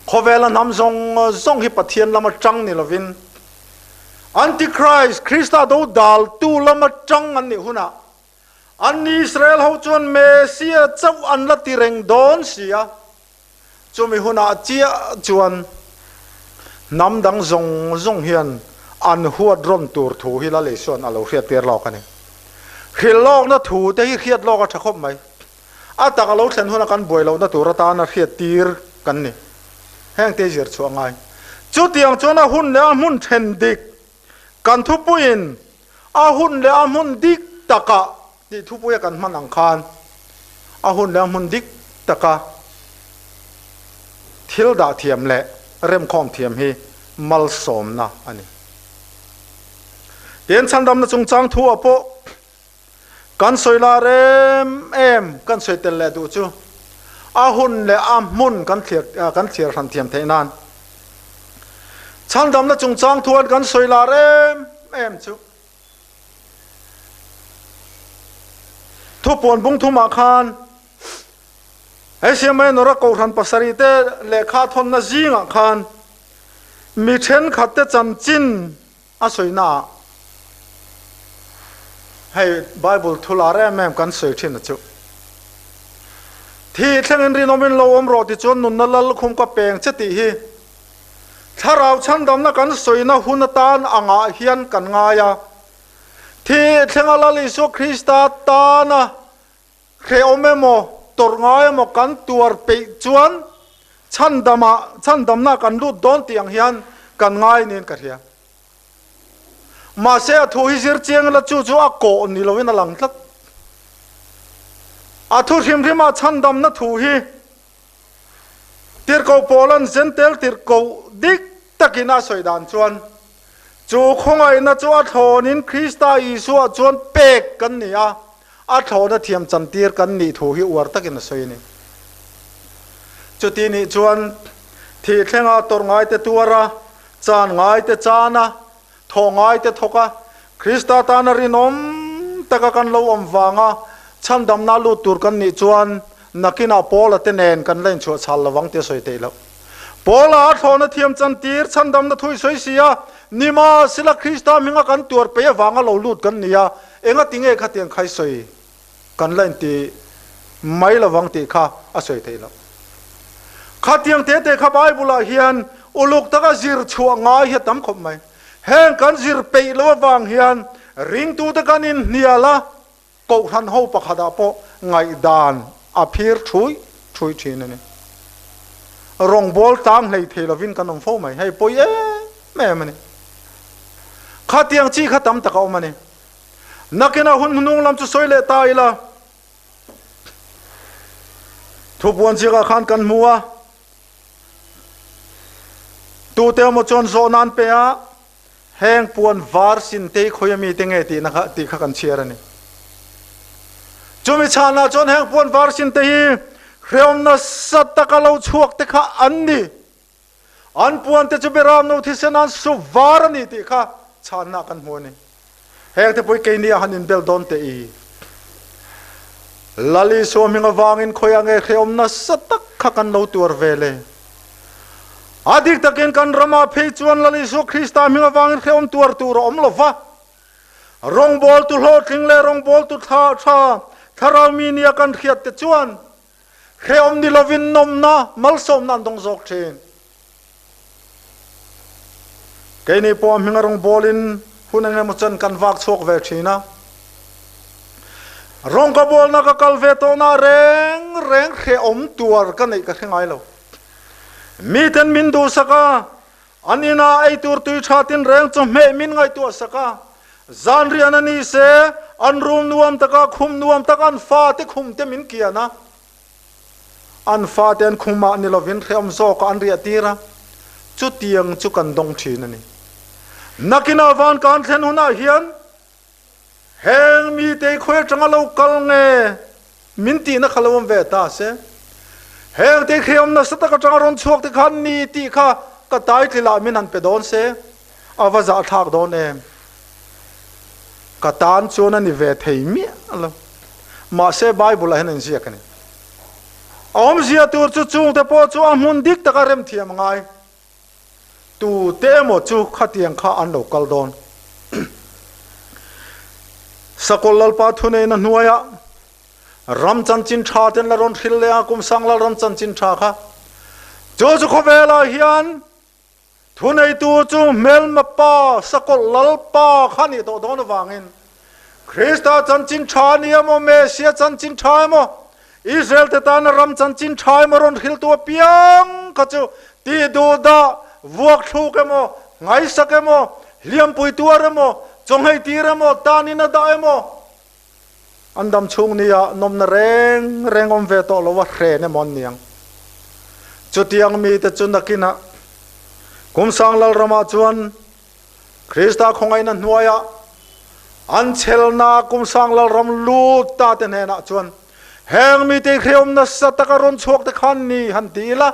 Khawvela hnam zawng zawng hi Pathian lama tang ni lovin Antichrist, Krista do daltu lama tang an nih hunah Anni Israel ho chuan Messiah chauh an la ti reng dawn si a, chumi hunah chiah chuan hnam dang zawng zawng hian an huat rawn tur thu hi Lal Isua'n a lo hriattir lawk a ni. Hrilhlawkna thu te hi hriat lawk a tha khawp mai. A tak a lo thlen huna kan buai lohna tur atana hriattir kan ni. Hengte zir chhuah ngai. Chutiang chuan a hun leh a hmun then dik kan thupuiin A hun leh a hmun dik takah tih thupuia kan hman ang khan a hun leh a hmun dik taka thil dah thiam leh remkhawm thiam hi malsawmna a ni. Tin, chhandamna chungchang thuah pawh. Kan sawi lar em em kan sawi tel leh duh chu a hun leh a hmun kan thlir kan thlir hran thiam theih nan chhandamna chungchang thuan kan sawi lar em em chu Thupuan bung thumah khan Asia Minor a kohhran pasarihte lehkha thawnna zingah khan mi thenkhatte chanchin a sawinaah hei Bible thu lar em em kan sawi thin a chu. Thi thlengin rinawmin lo awm rawh tichuan nunna lalkhum ka peng che tih hi thlarau chhandamna kan sawina hun atan angah hian kan ngai a. Thi thlenga Lal Isua Krista tana Hrehawm emaw, tawrh ngai emaw kan tuar peih chuan chhandamah, chhandamna kan lut dawn tih ang hian kan ngai niin ka hria. Mahse a thu hi zir chiang ila chu chu a kawh ni loin a lang tlat. A thu hrim hrima chhandamna thu hi Tirhkoh Paula'n Zentel tirhkoh dik takin a sawi dan chuan chu khawngaihna chu a thlawnin Krista Isua chuan pek kan ni a, a thlawna thiam chantir kan nih thu hi uar takin a sawi a ni. Chuti nih chuan thih thlenga tawrh ngaite tuar a, chan ngaite chan a, thawh ngaite thawk a, Krista tana rinawm taka kan lo awm vanga chhandamna lut tur kan nih chuan nakinah Paula te nen kan la inchhuah chhal lovang tih a sawi theih loh. Paula a thlawhna thiam chantir chhandamna thu i sawi si a, nimahsela Krista hminga kan tuar peih avanga lo lut kan ni a, engati nge khatiang khai sawi kan la inti mai lovang tih kha a sawi theih loh. Khatiang tete kha Bible-ah hian uluk taka zir chhuah ngai hi a tam khawp mai. Heng kan zir peih loh avang hian ringtute kan inhnial a, Kohhran ho pakhatah pawh ngaihdan a phir thui thui thin a ni. Rawngbâwl tlang hlei thei lovin kan awm fo mai. Hei pawi em em a ni. Khatiang chi kha tam tak a awm a ni. Nakinah hun hnung lam chu sawi leh ta ila. Thupuan ziakah khan kan hmu a, tute emaw chuan zawhna an pe a, Heng puan var sin te hi khawi ami te nge tihna kha tih kha kan chhiar a ni. Chumi chhanah chuan heng puan var sin te hi hreawm nasa taka lo chhuak te kha an ni. An puan te chu Beram no thisen an su var a ni tih kha chhanna kan hmu a ni. Heng te pawh hi keini ah han inbel dawn teh i. Lal Isua hming avangin khawiah nge hreawm nasa tak kha kan lo tuar ve le? A dik takin kan ramah phei chuan Lal Isua Krista hming avangin hrehawm tuar tur a awm lo va. Rawngbawltu hlawhtling leh rawngbawltu thla tha thlarau mi nia kan hriat te chuan hrehawm ni lovin nawmna, malsawmna an dawng zawk thin. Keini pawh a hminga rawngbawlin hun eng emaw chuan kan vak chhuak ve thin a. Rawng ka bawlna ka kal ve tawhna reng reng hrehawm tuar ka neih ka hre ngai lo. Miten min duhsak a, an inah ei tur tui tha tinreng chawhmeh min ngaihtuahsak a, zan rian a ni se, an room nuam taka khum nuam tak an fate khum te min kian a, an fate an khumah ni lovin hrehawm zawkah an riah tir a, chutiang chu kan dawng thin a ni. Nakinah van kan thlen hunah hian Heng mite khawi atanga lo kal nge min tihna kha lo awm ve ta se. Heng te hriam nasa tak atanga rawn chhuak te khan ni tih kha ka title ah min han pe dawn se, a va zahthlak dawn em? Ka tan chuan a ni ve thei miah lo. Mahse Bible ah hian a inziak a ni. A awmzia tur chu chungte pawh chu a hmun dik taka remthiam a ngai. Tute emaw chu khatiang kha an lo kal dawn. Sakawlh Lalpa thuneihna hnuaiah ram chanchin tha ten la rawn hrilh leh a, kum sang lal ram chanchin tha kha. Chu chu khawvelah hian thuneitu chu hmelma pa Sakawlh Lalpa kha nih tawh dawn avangin Krista chanchin tha ni emaw, Mesia chanchin tha emaw, Israel te tana ram chanchin tha emaw rawn hriltu apiang kha chu tih duh dah, vuak thluk emaw, nghaisak emaw, hliampui tuar emaw, chawnghei tir emaw, tanin a dah emaw, an dam chhung nia nawmna reng reng awm ve tawh lo a hren emaw an niang. Chutiang mite chu nakinah Kumsang Lalramah chuan Krista khawngaihna hnuaiah. An chhelna kum sang lalram lut ta te hnenah chuan heng mite hreawm nasa taka rawn chhuak te khan ni han ti ila,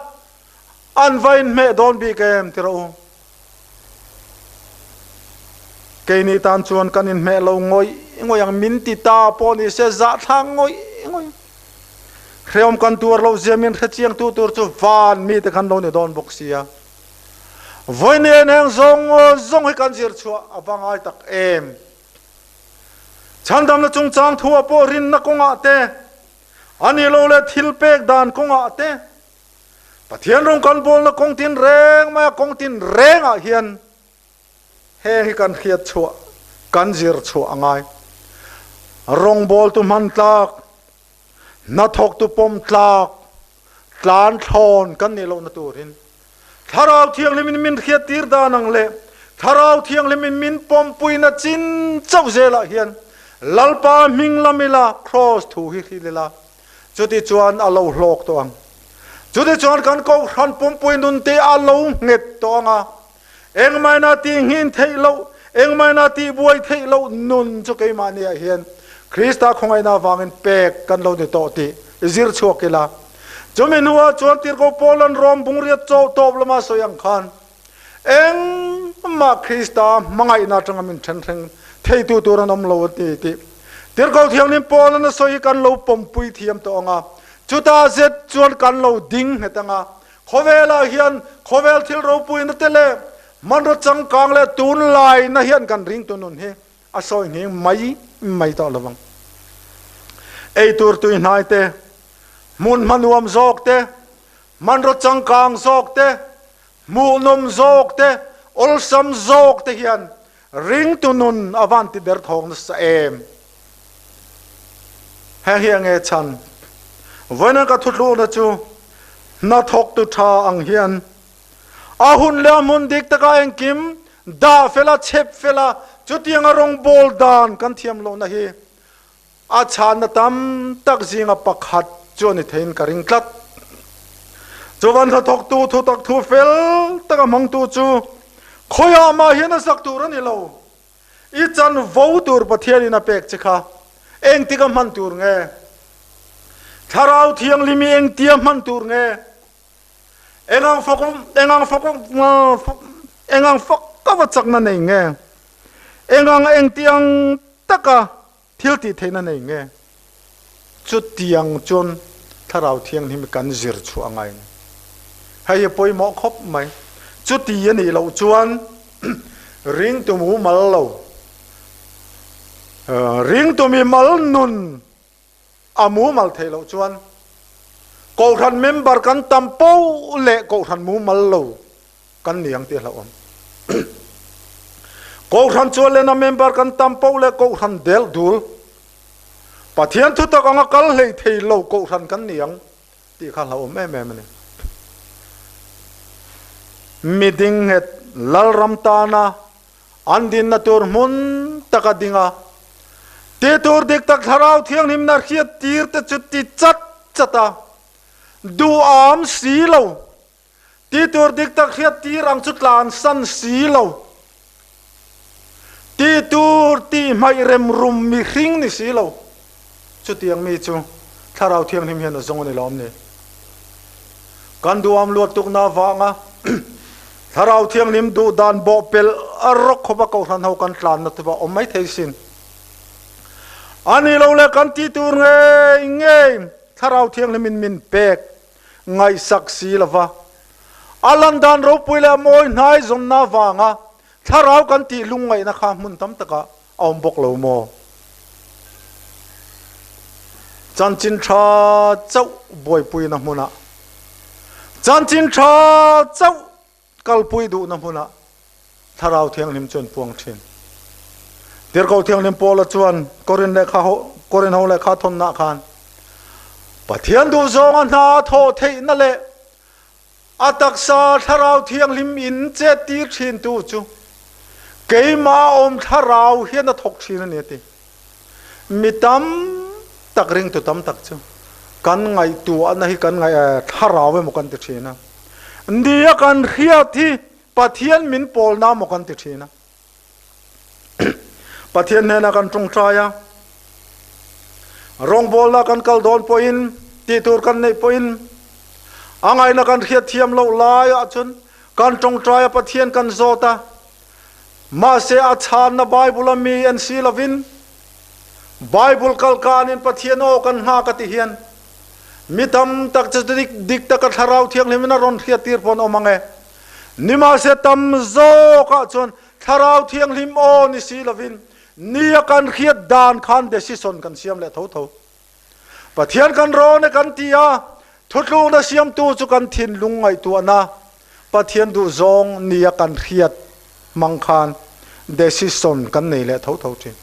an va inhmeh dawn bik em ti rawh u. Keini tan chuan kan inhmeh lo ngawih ngawih ang, min ti ta pawh ni se zahthlak ngawih ngawih. Hreawm kan tuar loh zia min hrechiang tu tur chu van mite khan lo ni dawn bawk sia. Vawiin heng zawng zawng hi kan zir chhuah a va ngai tak em? Chhandamna chungchang thuah pawh rinna kawngah te, a ni lo leh thil pek dan kawngah te, Pathian rawng kan bawlna kawng tin reng maia kawng tin rengah hian heng hi kan hriat chhuah, kan zir chhuah a ngai. Rawngbawltu hman tlak, hnathawktu pawm tlak, tlan thlawn kan nih lohna turin Thlarau Thianghlimin min hriattir dan ang leh Thlarau Thianghlimin min pawmpuina chin chauh zelah hian Lalpa hming lam ila Kraws thu hi hril ila, chuti chuan a lo hlawk tawh ang. Chuti chuan kan Kohhran pumpui nunte a lo nghet tawh ang a, engmahina tih nghin theih loh, engmahina tih buai theih loh nun chu keimahniah hian Krista khawngaihna avangin pek kan lo ni tawh tih zir chhuak ila. Chumi hnuah chuan Tirhkoh Paula'n Rom bungriat chaw tawp lama sawi ang khan, Engmah Krista hmangaihna atanga min then thleng theitu tur an awm lo a ti tih Tirhkoh Thianghlim Paula'n a sawi hi kan lo pawmpui thiam tawh ang a, chutah zet chuan kan lo ding nghet ang a, khawvelah hian khawvel thil ropuina te leh hmanraw changkang leh tunlaina hian kan ringtu nun hi a sawi nghing mai mai tawh lovang. Ei tur tuihnai te, hmun hmanuam zawk te, hmanraw changkang zawk te, hmuhnawm zawk te, awlsam zawk te hian ringtu nun a van ti der thawng nasa em? Heng hi enge chhan? Vawiin ka thuthlukna chu hnathawktu tha ang hian A hun leh a hmun dik takah engkim dah fel a, chhep fel a, chutianga rawngbawl dan kan thiam lohna hi a chhanna tam tak zinga pakhat chu a ni theiin ka ring tlat. Chuvan hnathawktu thutak thu fel taka hmangtu chu khawiah mah hian a zak tur a ni lo. I chanvo tur Pathianin a pek che kha engtika hman tur nge? Thlarau Thianghlim i engtia hman tur nge? Engang fak engang fak engang fak ka va chakna nei nge? Engang engtiang taka thil tih theihna nei nge? Chutiang chuan Thlarau Thianghlim kan zir chhuah a ngai ni. Hei hi pawimawh khawp mai. Chuti a nih loh chuan ringtu mumal lo, ringtu mimal nun A mumal theih loh chuan Kohhran member kan tam poh leh Kohhran mumal lo kan ni ang tih a hlauhawm. Kohhran chuan lena member kan tam poh leh Kohhran delh dul, Pathian thutak anga kal hlei thei lo Kohhran kan ni ang tih kha hlauhawm em em a ni. Mi dingnghet Lalram tana An dinna tur hmun taka ding a, ti tur dik tak Thlarau Thianghlimna hriat tir te chu ti chat chat a, duham si lo, ti tur dik tak hriat tir ang chu tlansan si lo, ti tur tih hmaih rem rum mihring ni si lo, chutiang mi chu Thlarau Thianghlim hian a zawng a ni lawm ni. Kan duham luat tukna avanga Thlarau Thianghlim duh dan bawhpelh a rawk khawp a Kohhran ho kan tlanna te pawh a awm mai thei sin. A ni lo le kan tih tur ngei ngei Thlarau Thianghlim in min pek ngaihsak si lova a lan dan ropui leh a mawi hnai zawnna avanga Thlarau kan tih lungngaihna kha hmun tam takah a awm bawk lo maw? Chanchin tha chauh buaipuina hmunah, chanchin tha chauh kalpui duhna hmunah Thlarau Thianghlim chuan puang thin. Tirhkoh Thianghlim Paula chuan Korin lehkha ho Korin ho lehkha thawnna khan Pathian duhzawnga hna thawh theihna leh A taksa Thlarau Thianghlim in chet tir thintu chu keimah awm Thlarau hian a thawk thin a ni a ti. Mi tam tak ringtu tam tak chu kan ngaihtuahna hi kan ngaih Thlarau emaw kan ti thin a, nia kan hriat hi Pathian min pawlna emaw kan ti thin a. Pathian hnenah kan tawngtai a, rawngbawlna kan kal dawn pawhin, tihtur kan neih pawhin, a ngaihna kan hriat thiam loh laiah chuan kan tawngtai a, Pathian kan zawt a. Mahse a chhanna Bible a mi en si lovin, Bible kal kanin Pathian aw kan nghak a ti hian mi tam tak chu dik dik taka Thlarau Thianghlimin a rawn hriat tir pawh an awm ang e. Nimahse tam zawkah chuan Thlarau Thianghlim aw ni si lovin ni a kan hriat dan khan decision kan siam leh tho tho. Pathian kan rawn e kan ti a, thutlukna siamtu chu kan thinlung ngaihtuahna Pathian duhzawng ni a kan hriat hmang khan decision kan nei leh tho tho thin.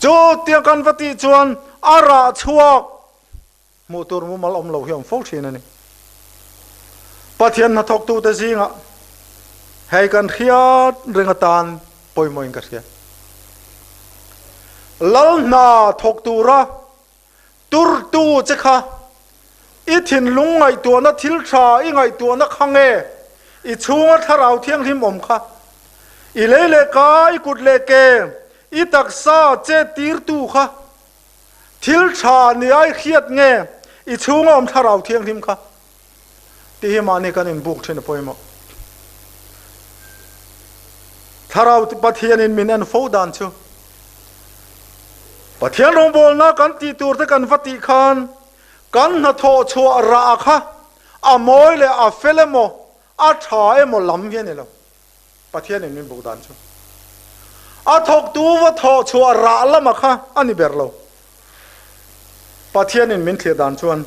Chu tiang kan va tih chuan a rah chhuak hmuh tur mumal awm lo hi a awm fo thin a ni. Pathian hnathawktute zingah hei kan hriat reng atan pawimawhin ka hria. Lal hna thawk tura turtu che kha i thinlung ngaihtuahna thil tha i ngaihtuahna kha nge i chhunga thlarau thianghlim awm kha? I lei leh ka, i kut leh ke, i taksa che tirtu kha thil tha nia i hriat nge i chhunga awm thlarau thianghlim kha? Tih hi mahni kan inbuk thin a pawimawh. Thlarau Pathianin min en fo dan chu Pathian rawngbawlna kan tih tur te kan va tih khan kan hnathawh chhuah rah kha a mawi leh a fel emaw a tha emaw lam hi a ni lo. Pathianin min buk dan chu a thawktu va thawh chhuah rah lama kha a ni ber lo. Pathianin min thlir dan chuan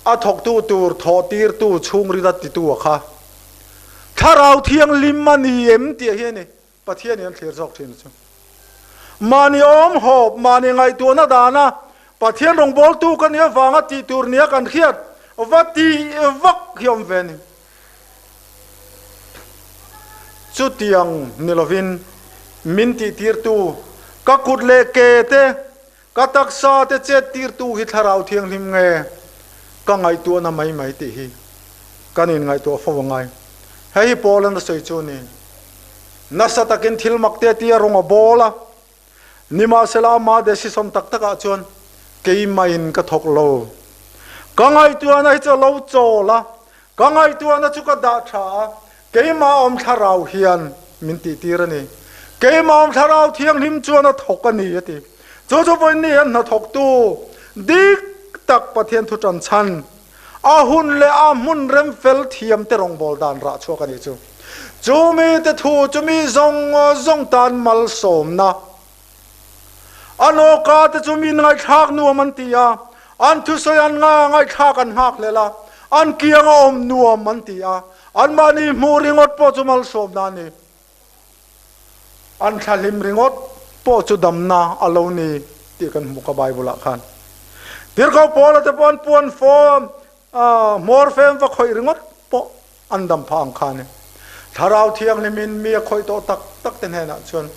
a thawktu tur thawh tirtu chhungrila titu a kha Thlarau Thianghlim a ni em tih hi a ni. Pathianin an thlir zawk thin chu. Mahni awm hawp, mahni ngaihtuahna dana Pathian rawngbawltu ka nih avanga tih tur nia kan hriat va tih vak hi awm ve a ni. Chutiang ni lovin min tihtirtu, ka kut leh ke te, ka taksa te chet tirtu hi Thlarau Thianghlim nge ka ngaihtuahna mai mai tih hi kan inngaihtuah fo angai. Hei hi Paul-a'n a sawi chu a ni. Nasa takin thil mak te tia rawng a bawl a, nimahsela ama decision tak takah chuan keimah-in ka thawk lo. Ka ngaihtuahna hi chu a lo chawl a, ka ngaihtuahna chu ka dah tha a, keimah awm thlarau hian min tihtir a ni. Keimah awm thlarau thianghlim chuan a thawk a ni, a ti. Chu chu vawiin hian hnathawktu dik tak Pathian thu tan chhan A hun leh a hmun rem fel thiam te rawngbâwl dan rah chhuak a nih chu. Chu mite thu chu mi zawng zawng tan malsawmna. An awka te chu mi ngaihthlak nuam an ti a, an thusawi an ngaihthlak an nghak hlel a, an kiang a awm nuam an ti a, anmahni hmuh ringawt pawh chu malsawmna a ni. An thlahlim ringawt pawh chu damna a lo ni tih kan hmu ka Bible ah khan. Tirhkoh Paula te pawh an puan fawm hmawr fem va khawih ringawt pawh an dam phah ang kha a ni. Thlarau Thianghlimin mi a khawih tawh tak tak te hnenah chuan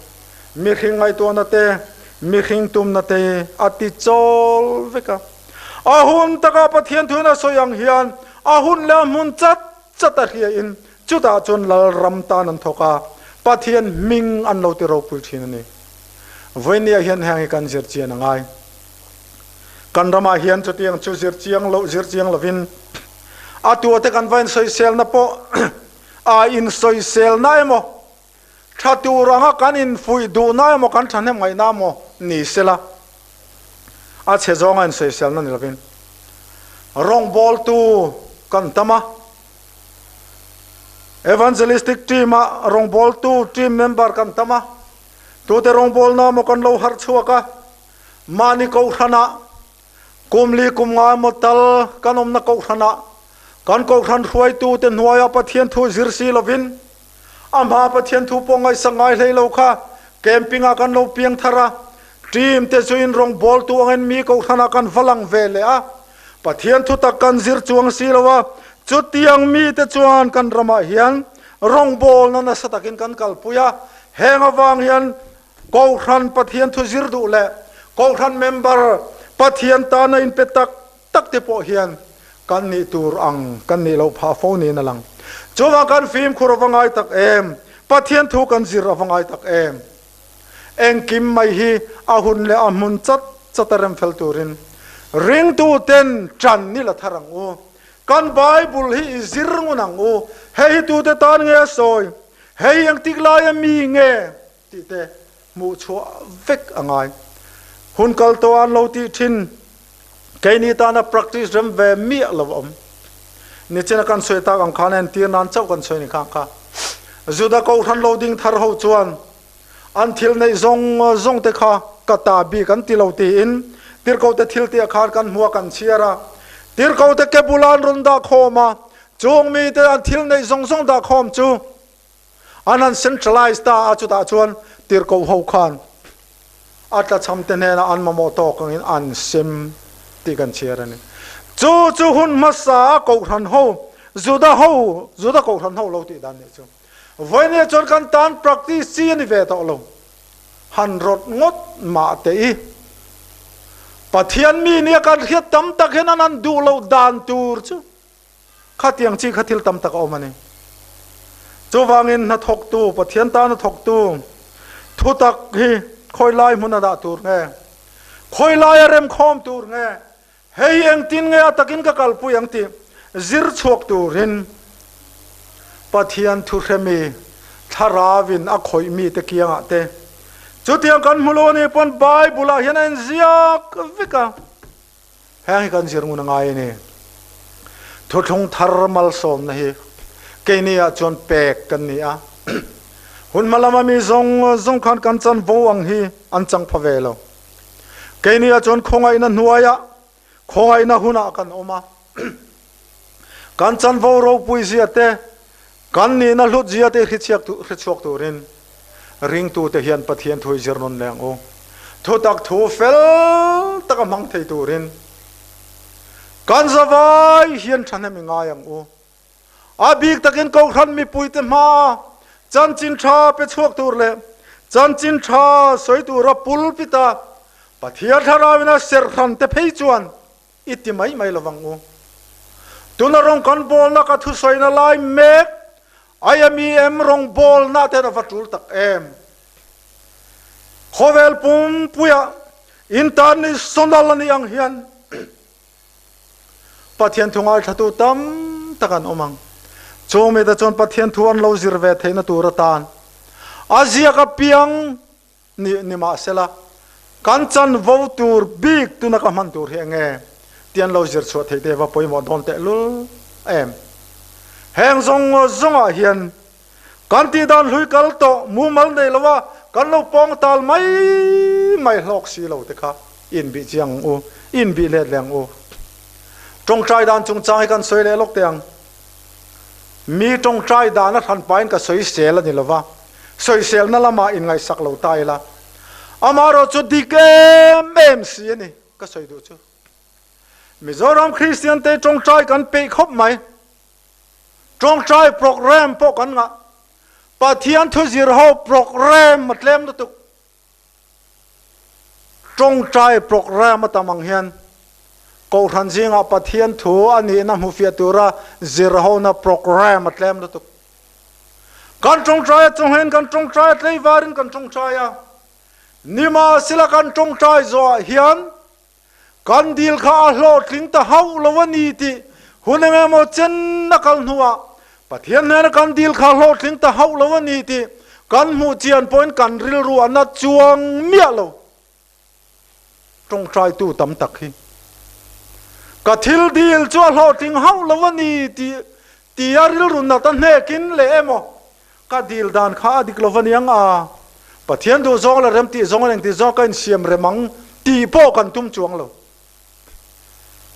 mihring ngaihtuahna te, mihring tumna te a ti chawl vek a. A hun taka Pathian thuin a sawi ang hian a hun leh a hmun chat chat a hriain Chutah chuan Lalram tan an thawk a, Pathian hming an lo ti ropui thin a ni. Vawinia hian heng hi kan zir chian a ngai. Kan ramah hian chutiang chu zir chiang loh zir chiang lovin a tuate kan va insawiselna pawh a insawiselna emaw, tha tur anga kan infuih duhna emaw kan thahnem ngaihna emaw ni sela, a chhe zawnga insawiselna ni lovin rawngbawltu kan tam a. Evangelistic team ah rawngbawltu team member kan tam a, tute rawngbawlna maw kan lo harh chhuak a, mahni kohhran ah kum li kum nga emaw tal kan awmna kohhran ah kan kohhran hruaitu te hnuai ah Pathian thu zir si lovin a hma Pathian thu pawh ngaihsak ngai hlei lo kha camping ah kan lo piang thar a, team te chu in rawngbawltu angin mi kohhran ah kan va lang ve leh a. Pathian thutak kan zir chuang si lo a, chutiang mite chuan kan ramah hian rawngbawlna nasa takin kan kalpui a, heng avang hian Kohhran Pathian thu zir duh leh Kohhran member Pathian tana inpe tak tak te pawh hian kan nih tur ang kan nih loh phah fo niin a lang. Chuvang kan fimkhur a va ngai tak em? Pathian thu kan zir a va ngai tak em? Engkim mai hi a hun leh a hmun chat chat a rem fel turin ringtuten ṭan i la thar ang u. Kan Bible hi i zir ngun ang u. Hei hi tute tan nge a sawi? Hei hi engtik laia mi nge? tih te hmuh chhuah vek a ngai. Hun kal tawh an lo tih thin, keini tana practice rem ve miah lo a awm. Nichina kan sawi tak ang khan entir nan chauh kan sawi ni khang kha. Juda Kohhran lo ding thar ho chuan an thil neih zawng zawng te kha ka ta bik an ti lo tiin Tirhkohte thil tih a khan kan hmu a kan chhiar a. Tirhkohte ke bula an rawn dah khawm a, chung mite an thil neih zawng zawng dah khawm chu An han centralize ta a, chutah chuan tirhkoh ho khan a tlachham te hnenah an mamawh tawk angin an sem tih kan chhiar a ni. Chu chu hun hmasa a kohhran ho, Juda ho, Juda kohhran ho lo tih dan nih chu. Vawinia chuan kan tan practice chi a ni ve tawh lo. Han rawt ngawt mah teh i. Pathian mi nia kan hriat tam tak hian an han duh loh dan tur chu. Khatiang chi kha thil tam tak a awm a ni. Chuvangin hnathawktu, Pathian tana thawktu thutak hi khawi lai hmun a dah tur nge? Khawi lai a remkhawm tur nge? Hei hi engtin nge a takin ka kalpui ang tih zir chhuak turin Pathian thuhremi Thlaravin a khawih mite kiangah te chutiang kan hmu lo a nih pawn Bible-ah hian a inziak vek a. Heng hi kan zir ngun a ngai a ni. Thuthlung thar malsawmna hi keini ah chuan pek kan ni a. Hun hma lama mi zawng zawng khan kan chanvo ang hi an chang pha ve lo. Keini ah chuan khawngaihna hnuaiah, khawngaihna hunah kan awm a. Kan chanvo ropui zia te, kan nihna hlut zia te hrichhuak turin ringtute hian Pathian thu i zir nawn leh ang u. Thutak thu fel taka hmang thei turin kan zavai hian thahnem i ngai ang u. A bik takin Kohhran mipuite hmaa chanchin tha pe chhuak tur leh chanchin tha sawi tura pulpita Pathian Thlarauin a serhran te phei chuan I ti mai mai lovang u. Tuna rawng kan bawlna ka thusawina lai mek IMEM rawng bawlna ten a va tul tak em. Khawvel pumpuia international a nih ang hian Pathian thu ngaithlatu tam tak an awm ang. Chung mite chuan Pathian thu an lo zir ve theihna tur atan a ziak apiang Ni, nimahsela, kan chanvo tur bik tuna ka hman tur hi enge tih an lo zir chhuah theih te va pawimawh dawn tehlul em? Heng zawng zawngah hian kan tih dan hlui kal tawh mumal nei lova kan lo pawng tal mai mai hlawk si lo te kha inbih chiang ang u, inbih let leh ang u. Tawngtai dan chungchang hi kan sawi leh lawk teh ang. Mi tawngtai dan a hran pahin ka sawisel a ni lova, Sawiselna lamah inngaihsak lo ta ila, amaherawh chu dik em em si a ni ka sawi duh chu. Mizoram Kristian te tawngtai kan peih khawp mai. Tawngtai programme pawh kan ngah. Pathian thuzir ho programme a tlem lutuk. Tawngtai programme a tam ang hian Kohhran zingah Pathian thu a nihna hmufiah tura zir hona programme a tlem lutuk. Kan tawngtai a chawnghen kan tawngtai a tleivarin kan tawngtai a, nimahsela kan tawngtai zawhah hian kan dil kha a hlawhtling ta hauh lo a ni tih hun eng emaw chen a kal hnuah Pathian hnena kan dil kha hlawhtling ta hauh lo a ni tih kan hmuh chian pawhin kan rilru a na chuang miah lo. Tawngtaitu tam tak hi ka thil dil chu a hlawhtling hauh lo a ni tih tia rilru nat a hnekin leh emaw ka dil dan kha a dik lo va niang a, Pathian duh zawng leh rem tih zawng leh engti zawng ka insiam rem ang tih pawh kan tum chuang lo.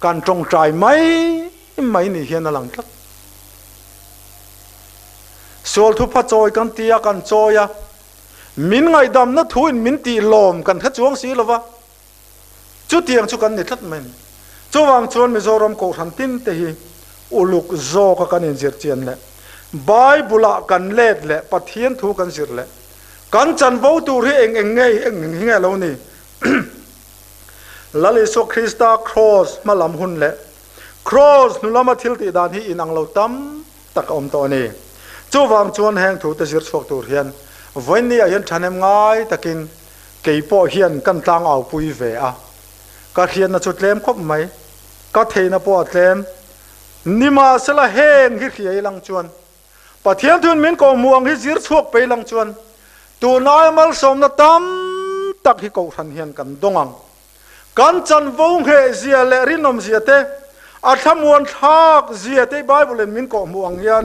Kan tawngtai mai mai ni hian a lang tlat. Sual thupha chawi kan ti a, kan chawi a, min ngaihdamna thuin min tih lawm kan hre chuang si lo va, chutiang chu kan ni tlat mai a ni. Chuvang chuan Mizoram Kohhran tin te hi uluk zawka kan inzir chian leh Bible-ah kan let leh Pathian thu kan zir leh kan chanvo tur hi eng eng nge eng eng hi nge lo ni? Lal Isua Krista Kraws hma lam hun leh Kraws hnu lama thil tih dan hi inang lo tam tak a awm tawh a ni. Chuvang chuan heng thute zir chhuak tur hian vawiinni ah hian thahnem ngai takin. Kei pawh hian kan tlangau pui ve a, ka hriatna chu tlem khawp mai, ka theihna pawh a tlem. Nimahsela heng hi hria ilang chuan Pathian thun min kawhhmuh ang hi zir chhuak pei lang chuan tun aia malsawmna tam tak hi kohhran hian kan dawng ang. Kan chanvo ngheh zia leh rinawm zia te, a thlamuan thlak zia te Bible in min kawhhmuh ang hian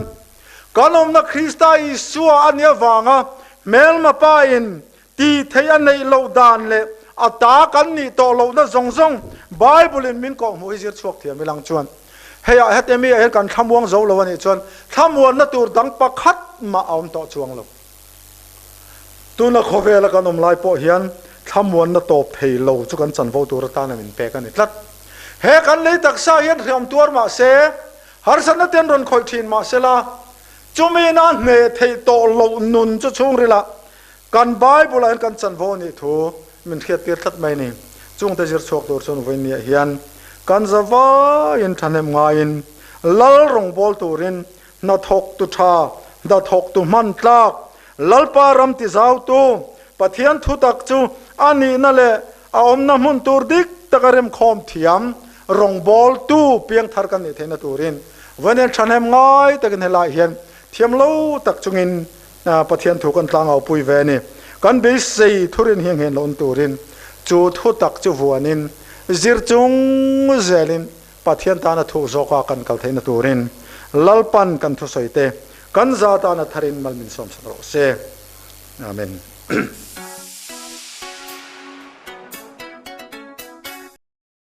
kan awmna Krista Isua a nih avanga hmelma pa in tih theih a neih loh dan leh a ta kan nih tawh lohna zawng zawng Bible in min kawhhmuh hi zir chhuak thiam ilang chuan hei ah heti mi ah hian kan thlamuang zo lo a nih chuan thlamuanna tur dang pakhat mah a awm tawh chuang lo. Tuna khawvela kan awm lai pawh hian thlamuanna tawp thei lo chu kan chanvo tur atana min pek a ni tlat. He kan lei taksa hian hriam tuar mah se, harsatna te an rawn khawih thin mah sela, chumi ina hneh theih tawh loh nun chu chhungrilah kan Bible ah hian kan chanvo a nih thu min hriattir tlat mai a ni. Chungte zir chhuak tur chuan vawinia hian kan zavaiin thahnem ngaiin lal rawngbâwl turin Hnathawktu tha, hnathawktu hman tlak, Lalpa ram tizautu, Pathian thutak chu a nihna leh a awmna hmun tur dik taka remkhawm thiam, rawngbawltu piangthar kan nih theihna turin vawiin thahnem ngai takin helaiah hian thiam lo tak chungin Pathian thu kan tlangau pui ve a ni. Kan beisei thurin hi nghen loh turin chu thutak chu vuanin zir chung zelin Pathian tana thuk zawka kan kal theihna turin Lalpan kan thusawi te kan za tana tharin mal min sawmsak rawh se. Amen.